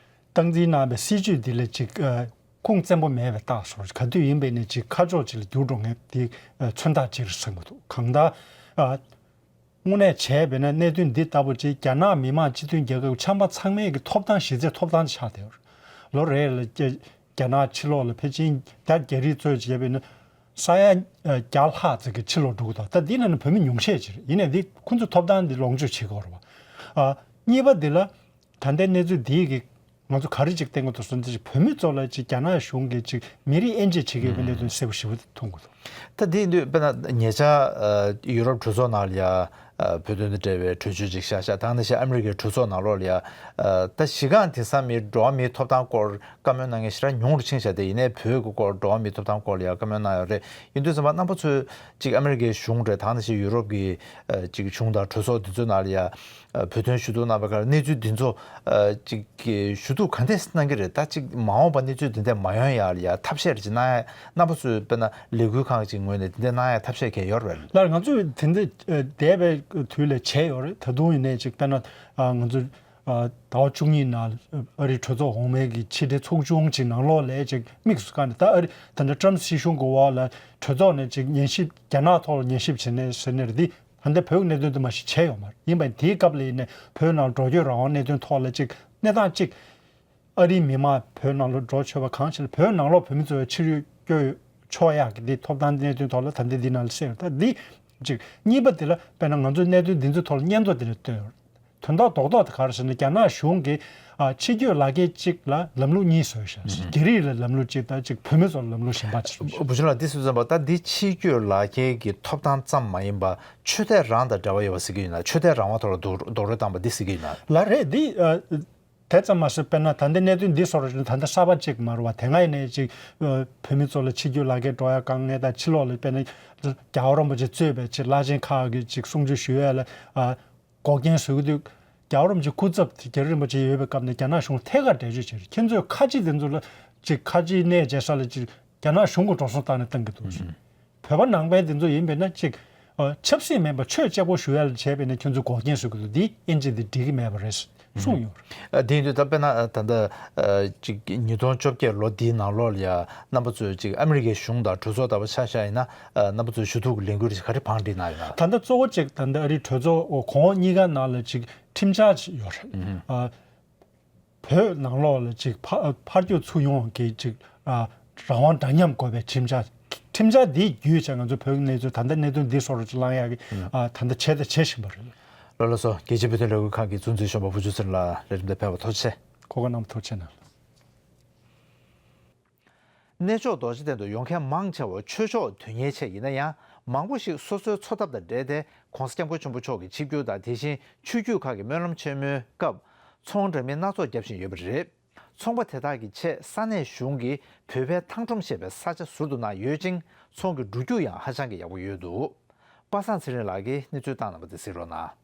སྟངས་འཛིན་གནང་བའི་སྲིད་བྱུས་འདི་ལ་ཅིག་ཨ་ཁུངས་བཙན་པོ་མེད་པའི་རྟགས་སོ། ག་དུས་ཡིན་པའི་ནས་ཅིག་ཁ་ཕྱོགས་ཅིག་ལ་འགྱུར་འགྲོ་མཁན་དེ་ཨ་མཚོན་རྟགས་ཅིག་རེད་བསམ་གྱི་འདུག་གང་ལྟར་ཨ། དངོས་གནས་བྱས་པས་ན་གནད་དོན་འདི་ལྟ་བུ་ཅིག་རྒྱ་ནག་མི་དམངས་སྤྱི་མཐུན་རྒྱལ་ཁབ་ཆམ་པ་ཚང་མའི་གི་ཐོབ་ཐང་གཞི་རྩའི་ཐོབ་ཐང་ཆགས་བསྡད་ཡོད་རེད། ལོ་རེ་ལ་རྒྱ་ རྒྱ་ནག་ཕྱི་ལོགས་ལ་ཕལ་ཆེར་རྒྱ་རྒྱ་རིགས་ཚོས་བྱས་པ་ཡིན་ན་ས་ཡ་བརྒྱ་ལྷག་ཙམ་གྱི་ཕྱི་ལོགས་འགྲོ་གི་འདུག་ད་འདི་ནང་ནས་བོད་མི་ཉུང་ཤས་ཅིག་རེད། ཡིན་ནའི་འདི་ཁོང་ཚོའི་ཐོབ་ཐང་འདི་ལོངས་སྤྱོད་བྱེད་ཀྱི་ཡོད་རེད་བ། ཨ། གཉིས་པ་འདི་ལ་ད་ལྟའི་གནས་ཚུལ་འདིའི་གི་ང་ཚོ་ག་རེ་ཅིག་བསྟན་གྱི་འདུག་ཟེར་ན། ཅིག་བོད་མི་ཚོ་ལ་ཅིག་རྒྱ་ནག་གཞུང་གིས་ཅིག་མི་རིགས་དབྱེ་འབྱེད་བྱེད་ཀྱི་ཡོད་པའི་གནད་དོན་གསལ་པོ་ཞེ་པོ་མཐོང་གི་འདུག་ད་འདི་འདུག་དཔེར་ན་ཉེ་ཆར་ཨ་ཡུ་རོབ་གྲོས་ཚོགས་ནང་ལ་ཡ་ཨ་བོད་དོན་དང་འབྲེལ་བའི་གྲོས་ཆོད་ཅིག་བཞག་བཞག་ད་ནང་བཞིན་ཨ་མི་རི་ཀའི་གྲོས་ཚོགས་ནང་ལོགས་ལ་ཡ་ཨ་ད་གཞི་རྐང་དེང་སང་མི་འགྲོ་བ་མིའི་ཐོབ་ཐང་སྐོར་བཀའ་མོལ་གནང་མཁན་ཞེ་དྲག་ཉུང་རུ་ཕྱིན་བཞག་དེ། ཡིན་ནའི་བོད་ཀྱི་སྐོར་འགྲོ་བ་མིའི་ཐོབ་ཐང་སྐོར་ལ་ཡ་བཀའ་མོལ་གནང་ཡོད་རེད། ཡིན་དུས་ཙམ་པ་རྣམ་པ་ཚོས་ཅིག་ཨ་མི་རི་ཀའི་གཞུང་རེད། ད་ནང་བཞིན་ཡུ་རོབ་ཀྱི་ཨ་ཅིག་གཞུང་དང་གྲོས་ཚོགས་འདི་ཚོའི་ནང་ལ་ཡ་ཨ་བོད་དོན་ཞུ་གཏུག་གནང་བའི་སྐབས་གནས་ཚུལ་འདི་ཚོ་ཨ་ཅིག་གི་ཞུ་གཏུག་ག་འདྲས་གནང་གི་རེད། ད་ཅིག་མ་འོངས་པ་གནས་ཚུལ་འདི་འདྲས་མ་ཡོང་ཡག་ལ་ཡ་ཐབས་ཤེས་རེ་ཅིག་གནང་ཡ། རྣམ་པ་ཚོས་དཔེར་ན་ལས་འགུལ་ཁང་ཅིག་ངོས་ནས་འདི་འདྲས་གནང་ཡ་ཐབས་ཤེས་གང་ཡོད་རེད། ལར་ང་ཚོས་དེ་འདྲ་ཨ་འདས་པའི་དུས་ལ་བྱས་ཡོད་རེད། ད་དུང་ཡིན་ནའི་ཅིག་དཔེར་ན་ཨ་ང་ཚོ་ཨ་ཟླ་བ་བཅུ་གཉིས་ནང་ཨ་རིའི་གྲོས་ཚོགས་འོག་མའི་གི་ཕྱི་འབྲེལ་ཚོགས་ཆུང་ཅིག་ནང་ལོགས་ལ་ཅིག་དམིགས་སུ་བཀར་ནས། ད་ཨ་རི་ད་ལྟ་ཊམ་སྲིད་གཞུང་གི་འོག་ལ་གྲོས་ཚོགས་ནས་ཅིག་ཉན་ཞིབ་རྒྱ་ནག་ཐོག་ལ་ཉན་ཞིབ་བྱེད་ནས་ཟེར་ནས་རེད། འདི་ད་ལྟ་བོད་ཀྱི་གནད་དོན་དུ་མ་ཞིག་བྱས་ཡོད་མ་རེད། ཡིན་པ་ཡིན་དེའི་སྐབས་ལ་ཡིན་ནའི་བོད་ནང་འགྲོ་སྐྱོད་རང་དབང་གནད་དོན་ཐོག་ལ་ཅིག་གནས་སྟངས་ཅིག་ཨ་རིའི་མི་མང་བོད་ནང་ལ་འགྲོ་ཆོག་པ་གང་ཞིག་ལ་བོད་ནང་ལོགས་བོད་མི་ཚོ་ཕྱིར་སྐྱོད་ཆོག་ཡག་གི་འདི་ཐོབ་ཐང་གནད་དོན་ཐོག་ལ་ད་ལྟ་འདི་ནང་ལ་གསལ་ཡོད། ད་འདི་ཅིག་གཉིས་པ་འདི་ལ་དཔེར་ན་ང་ཚོས་གནད་དོན་འདི་ཚོའི་ཐོག་ལ་སྙན་ཐོ་འདི་ནས་བཏོན་ཡོད། དོན་དག་རྡོག་རྡོག་དེ་ག་རེ་ཟེར་ན། རྒྱ་ནག་གཞུང་གིས་ཨ་ཕྱི་སྐྱོད་ལག་འཁྱེར་གཅིག་ལ་ལམ་ལུགས་གཉིས་བཟོས་ཤག་རྒྱ་རིགས་ལ་ལམ་ལུགས་གཅིག་དང་གཅིག་བོད་མི་ཚོ་ལ་ལམ་ལུགས་གཞན་པ་ཅིག་བུ་ཆུང་ལགས་འདི་སུས་བརྩམས་པ། ད་འདི་ཕྱི་སྐྱོད་ལག་འཁྱེར་གྱི་ཐོབ་ཐང་ཙམ་མ་ཡིན་པ་ཆོས་དད་རང་དང་འབྲེལ་བ་ཡོད་པ་ཟེར་གྱི་ཡོད་ན། ཆོས་དད་རང་དབང་ཐོག་ལ་རྡོག་རྡོག་རོལ་བཏང་པ་འདི་ཟེར་གྱི་ཡོད་ན། ལགས་རེད། འདི་ཨ་དེ་ཙམ་མ་ཟད་དཔེར་ན་ད་ལྟའི་གནད་དོན་འདི་སོགས་རེད། ད་ལྟ་གསར་པ་གཅིག་མ་རེད་བ། དེ་སྔ་ཡིན་ནའི་ཅིག་ཨ་བོད་མི་ཚོ་ལ་ཕྱི་སྐྱོད་ལག་འཁྱེར་སྤྲོད་ཡ་དཀའ་ངལ་དང་། ཕྱི་ལོགས་ལ་དཔེར་ན་རྒྱལ་བ་རིན་པོ་ཆེ་གཙོས་པའི་ཅིག་བླ་ཆེན་ཁག་གིས་ཅིག་གསུང་ཆོས་ཞུ་ཡ་ལ་ཨ་འགོག་རྐྱེན་བཟོ་གི་འདུག་རྒྱལ་བ་རིན་པོ་ཆེ་སྐུ་ཚབ་དེ་རྒྱལ་བ་རིན་པོ་ཆེ་ཡོད་པའི་སྐབས་ནས་རྒྱ་ནག་གཞུང་ཐད་ཀར་འགྲེལ་བརྗོད་བྱས་རེད། ཁྱེད་ཚོས་ཁ་ཆེ་དེ་ཚོ་ལ་ཅིག་ཁ་ཆེའི་གནས་མཇལ་ས་ལ་ཅིག་རྒྱ་ནག་གཞུང་གི་འགྲོ་སོང་བཏང་ནས་བཏང་གི་འདུག་ཞུ། བོད་པ་ནང་པའི་དེ་ཚོ་ཡིན་པས་ན་ཅིག་ཨ་ཆབ་སྲིད་མིན་པ་ཆོས་གཅིག་པོ་ཞུ་ཡ་ལ་བྱས་པས་ན་ཁྱེད་ཚོས་འགོག་རྐྱེན་བཟོ་གི་འདུག་འདི་དབྱེ་འབྱེད་འདི་འགྲིག་གི་མེད་པ་རེད་གསུངས་ཡོད་རེད། ཨ་དེ་ཡིན་དུས་ད་དཔེར་ན་ཨ་ད་ལྟ་ཨ་ཅིག་ཉིས་སྟོང་བཅོ་བརྒྱད་ལོ་འདིའི་ནང་ལོགས་ལ་ཡ་རྣམ་པ་ཚོས་ཅིག་ཨ་མི་རི་ཀའི་གཞུང་དང་གྲོས་ཚོགས་ལྟ་བུ་ཆ་བཞག་ཡིན་ན། ཨ་རྣམ་པ་ཚོས་ཞུ་གཏུག་གི་ལས་འགུལ་ཞིག་ག་རེ་བང་སྒྲིག་གནང་ཡོད་ན། ད་ལྟ་གཙོ་བོ་ཅིག་ད་ལྟ་ཨ་རིའི་གྲོས་ཚོགས་གོང་འོག་གཉིས་ཀ་ནང་ལ་ཅིག་ཁྲིམས་འཆར་ཅིག་ཡོད་རེད། ཨ་བོད་ནང་ལོགས་ལ་ཅིག་ཕ་ཕར་སྐྱོད་ཚུར་ཡོང་གི་ཅིག་ཨ་རང་དབང་འདྲ་མཉམ་དགོས་པའི་ཁྲིམས་འཆར། ཁྲིམས་འཆར་འདི་བརྒྱུད་བྱས་ང་ཚོ་བོད་ཀྱི་གནས་ཚུལ་ད་ལྟ་གནད་དོན་འདི་སོགས་རུ་ཅིག་བླང་ཡག་གི་ཨ་ད་ལྟ་བྱས་དང་བྱེད་བཞིན་པ་རེད། ལགས་ལགས་སོ། རྒྱལ་སྤྱིའི་བོད་དོན་ལས་འགུལ་ཁང་གི་གཙོ་འཛིན་གཞོན་པ་བུ་ཆུ་ཚེ་རིང་ལགས་ལས་རིམ་དེ་ཕེབས་པར་ཐུགས་རྗེ་ཆེ། གོ་སྐབས་གནང་བར་ཐུགས་རྗེ་ཆེ་གནང་། གནས་མཆོག་རྡོ་རྗེ་གདན་དུ་ཡོང་མཁན་མང་ཆེ་བ་ཆོས་ཕྱོགས་དོན་གཉེར་ཆེད་ཡིན་ན་ཡང་། མང་པོ་ཞིག་སོ་སོའི་འཚོ་ཐབས་དང་འབྲེལ་ཏེ་༸གོང་ས་༸སྐྱབས་མགོན་ཆེན་པོ་མཆོག་གི་ཆིབས་བསྒྱུར་དང་། དེ་བཞིན་ཆོས་བརྒྱུད་ཁག་གི་སྨོན་ལམ་ཆེན་མོའི་སྐབས་ཚོང་འདྲ་མིན་སྣ་ཚོགས་བརྒྱབ་བཞིན་ཡོད་པ་རེད། ཚོང་པ་དེ་དག་གི་ཆེད་ས་གནས་གཞུང་གིས་བོད་པའི་ཐང་ཁྲོམ་ཞེས་པའི་ས་ཆ་ཟུར་དུ་གནང་ཡོད་ཅིང་། ཚོང་གི་འགྲོ་རྒྱུག་ཡང་ཧ་ཅང་གི་ཡག་པོ་ཡོད་འདུག་པ་སངས་ཚེ་རིང་ལགས་ཀྱིས་གནས་ཚུལ་བཏང་གནང་བ་དེ་གཟིགས་རོགས་གནང་།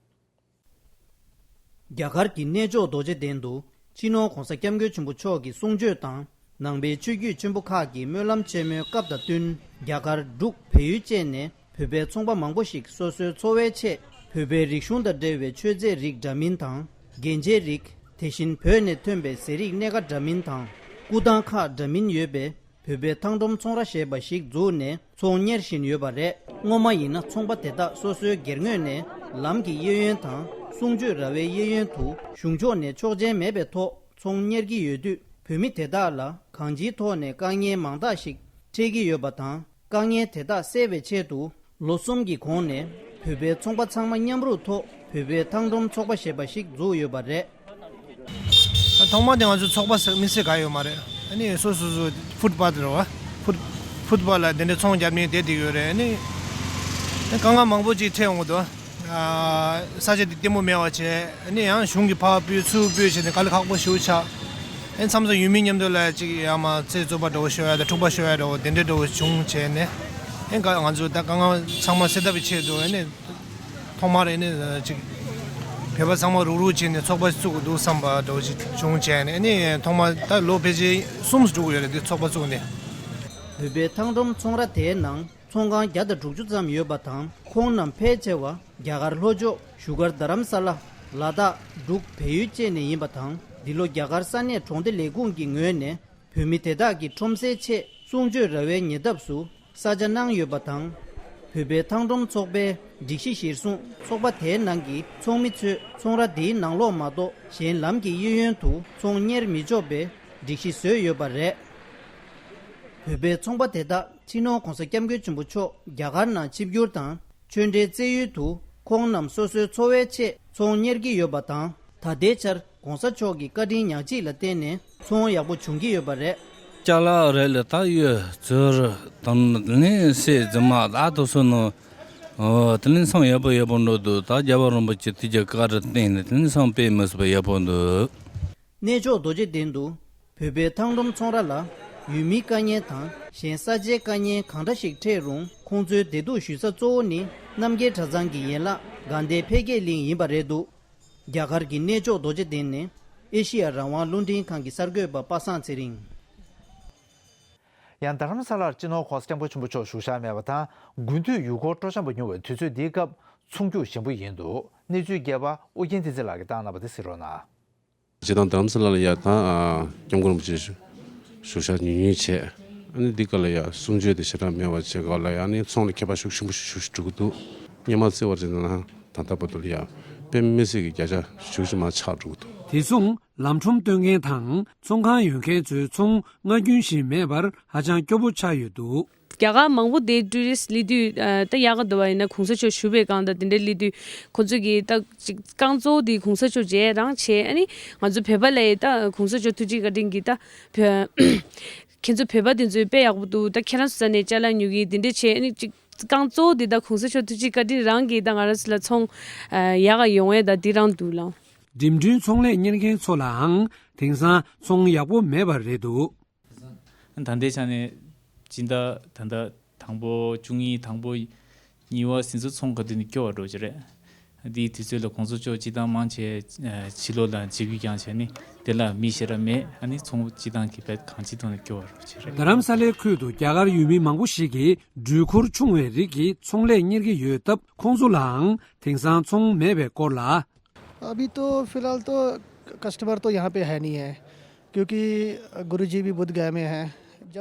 རྒྱ་གར་གྱི་གནས་མཆོག་རྡོ་རྗེ་གདན་དུ་སྤྱི་ནོར་༸གོང་ས་༸སྐྱབས་མགོན་ཆེན་པོ་མཆོག་གི་གསུང་ཆོས་དང་། ནང་པའི་ཆོས་བརྒྱུད་ཆེན་པོ་ཁག་གི་སྨོན་ལམ་ཆེན་མོའི་སྐབས་དང་བསྟུན། རྒྱ་གར་འབྲུག་བལ་ཡུལ་བཅས་ནས་བོད་པའི་ཚོང་པ་མང་པོ་ཞིག་སོ་སོའི་འཚོ་བའི་ཆེད་བོད་པའི་རིག་གཞུང་དང་འབྲེལ་བའི་མཆོད་རྫས་རིགས་འདྲ་མིན་དང་། རྒྱན་ཆའི་རིགས། དེ་བཞིན་བོད་ནས་ཐོན་པའི་ཟས་རིགས་སྣ་ཁ་འདྲ་མིན་དང་། སྐུ་ཐང་ཁག་འདྲ་མིན་ཡོད་པའི་བོད་པའི་ཐང་ཁྲོམ་ཚོང་ར་ཞེས་པ་ཞིག་བཙུགས་ནས་ཚོང་གཉེར་བཞིན་ཡོད་པ་རེད། སྔོན་མ་ཡིན་ན་ཚོང་པ་དེ་དག་སོ་སོའི་སྒེར་ངོས་ནས་ལམ་གྱི་གཡས་གཡོན་དང་གསུང་ཆོས་ར་བའི་གཡས་གཡོན་དུ་གཞུང་ཕྱོགས་ནས་ཆོག་མཆན་མེད་པའི་ཐོག་ཚོང་གཉེར་གྱི་ཡོད་དུས། བོད་མི་དེ་དག་ལ་གང་ཅིའི་ཐོག་ནས་དཀའ་ངལ་མང་དག་ཞིག་འཕྲད་ཀྱི་ཡོད་པ་དང་། དཀའ་ངལ་དེ་དག་སེལ་བའི་ཆེད་དུ་ལོ་གསུམ་གྱི་གོང་ནས་བོད་པའི་ཚོང་པ་ཚང་མ་མཉམ་རུབ་ཐོག་བོད་པའི་ཐང་ཁྲོམ་ཚོགས་པ་ཞེས་པ་ཞིག་བཙུགས་ཡོད་པ་རེད། ཐོག་མ་དེ་ང་ཚོ་ཚོགས་པ་ཟེར་མི་ཟེར་ག་ཡོད་མ་རེད། ཨ་ནི་སོ་སོ་སོ་ཕུཊ་པཱཐ་རེད་བ། ཕུཊ་ཕུཊ་པཱཐ་ལ་དེ་འདྲའི་ཚོང་རྒྱབ་མཁན་དེ་དེ་ཡོད་རེད། ཨ་ནི་དཀའ་ངལ་མང་པོ་ཅིག་འཕྲད་འོང་གི་འདུག་ཨ་ས་ཆ་དེ་ལྟད་མོ་མེད་པ་བྱས། ཨ་ནི་ཡང་གཞུང་གི་ཕར་སྤོས་ཚུར་སྤོས་བྱས་ནས་དཀའ་ལས་ཁག་པོ་ཞེ་པོ་ཆགས། ཨེ་མཚམས་མཚམས་ཡུལ་མི་མཉམ་དུ་ལ་ཅིག་ཡང་མ་ཚེ་བཙོན་པ་འདྲ་བོ་ཤོར་ཡ་དང་འཁྲུག་པ་ཤོར་ཡ་འདྲ་བོ་དེ་འདྲ་འདྲ་བོ་བྱུང་བྱས་ནས། ཨེ་ང་ང་ཚོ་ད་དཀའ་ངལ་ཚང་མ་སེལ་ཐབས་ཀྱི་ཆེད་དུ་ཨ་ནི་ཐོག་མར་ཨ་ནི་ཅིག་བོད་པ་ཚང་མ་རུག་རུག་བྱས་ནས་ཚོགས་པ་བཙུགས་དགོས་འདུག་བསམ་པ་འདྲ་བོ་ཅིག་བྱུང་བྱས་ནས། ཨ་ནི་ཐོག་མར་ད་ལོ་ཕལ་ཆེར་གསུམ་འགྲོ་གི་ཡོད་རེད། འདི་ཚོགས་པ་བཙུགས་ནས། བོད་པའི་ཐང་ཁྲོམ་ཚོང་ར་དེའི་ནང་ཚོང་ཁང་བརྒྱ་དང་དྲུག་ཅུ་ཙམ་ཡོད་པ་དང་། ཁོང་རྣམས་ཕལ་ཆེ་བ་རྒྱ་གར་ལྷོ་ཕྱོགས་བཞུགས་སྒར་རྡ་རམ་ས་ལ། ལ་དྭགས་འབྲུག་བལ་ཡུལ་བཅས་ནས་ཡིན་པ་དང་། འདི་ལོ་རྒྱ་གར་ས་གནས་གྲོང་སྡེ་ལས་ཁུངས་ཀྱི་ངོས་ནས་བོད་མི་དེ་དག་གི་ཁྲོམ་སའི་ཆེད་གསུང་ཆོས་ར་བའི་ཉེ་འདབས་སུ་ས་ཆ་གནང་ཡོད་པ་དང་། བོད་པའི་ཐང་ཁྲོམ་ཚོགས་པའི་སྒྲིག་གཞི་གཞིར་བཟུང་ཚོགས་པ་དེའི་ནང་གི་ཚོགས་མི་ཚོས་ཚོང་ར་དེའི་ནང་ལོགས་མ་གཏོགས་གཞན་ལམ་གྱི་གཡས་གཡོན་དུ་ཚོང་གཉེར་མི་ཆོག་པའི་སྒྲིག་གཞི་བཟོས་ཡོད་པ་རེད། བོད་པའི་ཚོང་པ་དེ་དག་སྤྱི་ནོར་༧གོང་ས་༧སྐྱབས་མགོན་ཆེན་པོ་མཆོག་རྒྱ་གར་ནང་ཆིབས་བསྒྱུར་དང་ཆོས་འབྲེལ་བཙན་གཡོལ་དུ་ཁོང་རྣམས་སོ་སོའི་འཚོ་བའི་ཆེད་ཚོང་གཉེར་གྱི་ཡོད་པ་དང་། ད་ལྟའི་ཆར་༧གོང་ས་མཆོག་གི་བཀའ་དྲིན་ཉག་གཅིག་ལ་བརྟེན་ནས་ཚོང་ཡག་པོ་བྱུང་གི་ཡོད་པ་རེད། ཅ་ལག་རེ་ལ་ད་གཡོས་ཚུར་དང་ནི་སེ་རྫི་མ་ད་དུ་སོ་ནོ། ཨོ་དེ་ནི་ཚང་ཡག་པོ་ཡག་པོ་འགྲོ་འདུག་ད་རྒྱལ་བ་རིན་པོ་ཆེ་དེ་རྒྱ་བཀའ་རུ་བརྟེན་ནས་དེ་ནི་ཚང་དཔེ་མི་སྲིད་པ་ཡག་པོ་འདུག་གནས་མཆོག་རྡོ་རྗེ་གདན་དུ་བོད་པའི་ཐང་སྒྲོམ་ཚོང་ར་ལ་ཡུལ་མིའི་དཀའ་ངལ་དང་གཞན་ས་ཆའི་དཀའ་ངལ་གང་འདྲ་ཞིག་འཕྲད་རུང་ཁོང་ཚོའི་བདེ་སྡུག་ཞུ་ས་གཙོ་བོ་ནི་རྣམ་རྒྱལ་གྲྭ་ཚང་གི་ཡན་ལག་དགའ་ལྡན་འཕེལ་རྒྱས་གླིང་ཡིན་པ་རེད་འདུག་རྒྱ་གར་གྱི་གནས་མཆོག་རྡོ་རྗེ་གདན་ནས་ཨེ་ཤི་ཡ་རང་དབང་རླུང་འཕྲིན་ཁང་གི་གསར་འགོད་པ་པ་སངས་ཚེ་རིང་། ཡང་རྡ་རམ་ས་ལར་སྤྱི་ནོར་༧གོང་ས་༧སྐྱབས་མགོན་ཆེན་པོ་མཆོག་བཞུགས་ཤག་མེད་པ་དང་དགུན་དུས་ཡུལ་སྐོར་སྤྲོ་འཆམ་པ་ཉུང་བའི་དུས་ཚོད་འདིའི་སྐབས་ཚོང་རྒྱུག་ཞན་པོ་ཡིན་འདུག་གནས་ཚུལ་རྒྱས་པ་ཨོ་རྒྱན་བསྟན་འཛིན་ལགས་ཀྱིས་བཏང་གནང་བ་དེ་གཟིགས་རོགས་གནང་། སྤྱི་བཏང་རྡ་རམ་ས་ལ་ལ་ཡ་དང་སྐྱབས་མགོན་རིན་པོ་ཆེ་བཞུགས་ཤག་ཉུང་ཉུང་བྱས། ཨ་ནི་འདི་ག་ལ་ཡ་གསུང་ཆོས་དེ་ཞེ་དྲག་མེད་པ་བྱས་ག་ལ་ཡ་ནི་ཚོང་ལ་ཁྱད་པར་ཤུགས་ཆེན་པོ་ཞིག་ཞུགས་ཞུགས་འགྲོ་གི་འདུག་སྔོན་མ་བརྩི་བ་བྱས་ན་ད་ལྟ་བར་དུ་ལ་ཡ་དཔེ་མི་སྲིད་ཀྱི་བརྒྱ་ཆ་ཞུགས་ཆེ་མ་ཆག་འགྲོ་གི་འདུག་དེ་མཚུངས་ལམ་ཁྲོམ་སྟོན་མཁན་དང་ཚོང་ཁང་ཡོད་མཁན་ཚོའི་ཚོང་སྔ་རྒྱུན་བཞིན་མེད་པར་ཧ་ཅང་སྐྱོ་པོ་ཆགས་ཡོད་འདུག་རྒྱ་གར་མང་པོ་དེ་ཊུ་རི་སི་སླེབས་དུས་ད་ཡག་ག་འདུག་བ་ཡིན་ན་གོང་ས་མཆོག་བཞུགས་པའི་སྒང་དང་དེ་འདྲ་སླེབས་དུས་ཁོང་ཚོ་གིས་ད་ཅིག་རྐང་གཙོ་བོ་དེ་གོང་ས་མཆོག་མཇལ་རང་བྱས། ཨ་ནི་ང་ཚོ་བོད་པ་ལ་ཡི་ད་གོང་ས་མཆོག་ཐུགས་རྗེ་བཀའ་དྲིན་གྱིས་ད་བོད་ཁྱེད་ཚོ་བོད་པ་དེ་ཚོས་དཔེ་ཡག་པོ་འདུག་ད་ཁྱེད་རང་ཚོ་ས་ནས་ཅ་ལག་ཉོ་གི་དེ་འདྲ་བྱས། ཨ་ནི་ཅིག་རྐང་གཙོ་བོ་དེ་ད་གོང་ས་མཆོག་ཐུགས་རྗེ་བཀའ་དྲིན་རང་གིས་ད་ང་རང་ཚོ་ལ་ཚོང་ཡག་ག་ཡོང་ཡས་ད་དེ་རང་འདུག་ལ། འགྲིམ་འགྲུལ་ཚོང་ལས་གཉེར་མཁན་ཚོ་ལའང་དེང་སང་ཚོང་ཡག་པོ་མེད་པ་རེད་འདུག་ད་ལྟའི་ཆ་ནས་སྤྱི་ཟླ་ད་ལྟ་དང་པོ་བཅུ་གཉིས་དང་པོ་གཉིས་པ་ཟིན་ཚོ་ཚོང་ག་དུས་ནས་སྐྱོ་བ་འགྲོ་གི་རེད། འདིའི་དུས་ཚོད་ལ་གོང་ས་མཆོག་སྤྱི་བཏང་མང་ཆེ་ཕྱི་ལོགས་ལ་འཇིགས་སྐུལ་བསྐྱངས་བྱས་ནས་དེ་ལ་མི་ཞེ་དྲག་མེད། ཨ་ནི་ཚོང་སྤྱི་བཏང་གི་བེད་གང་ཅི་ཐོག་ནས་སྐྱོ་བ་འགྲོ་གི་རེད། རྡ་རམ་ས་ལའི་ཁུལ་དུ་རྒྱ་གར་ཡུལ་མི་མང་པོ་ཞིག་གིས་འགྲུལ་འཁོར་ཆུང་བའི་རིགས་ཀྱི་ཚོང་ལས་གཉེར་གྱི་ཡོད་སྟབས་ཁོང་ཚོ་ལའང་དེང་སང་ཚོང་མེད་པའི་སྐོར་ལ། अभी तो फिलहाल तो कस्टमर तो यहाँ पे है नहीं है, क्योंकि गुरुजी भी बुद्ध गया में है।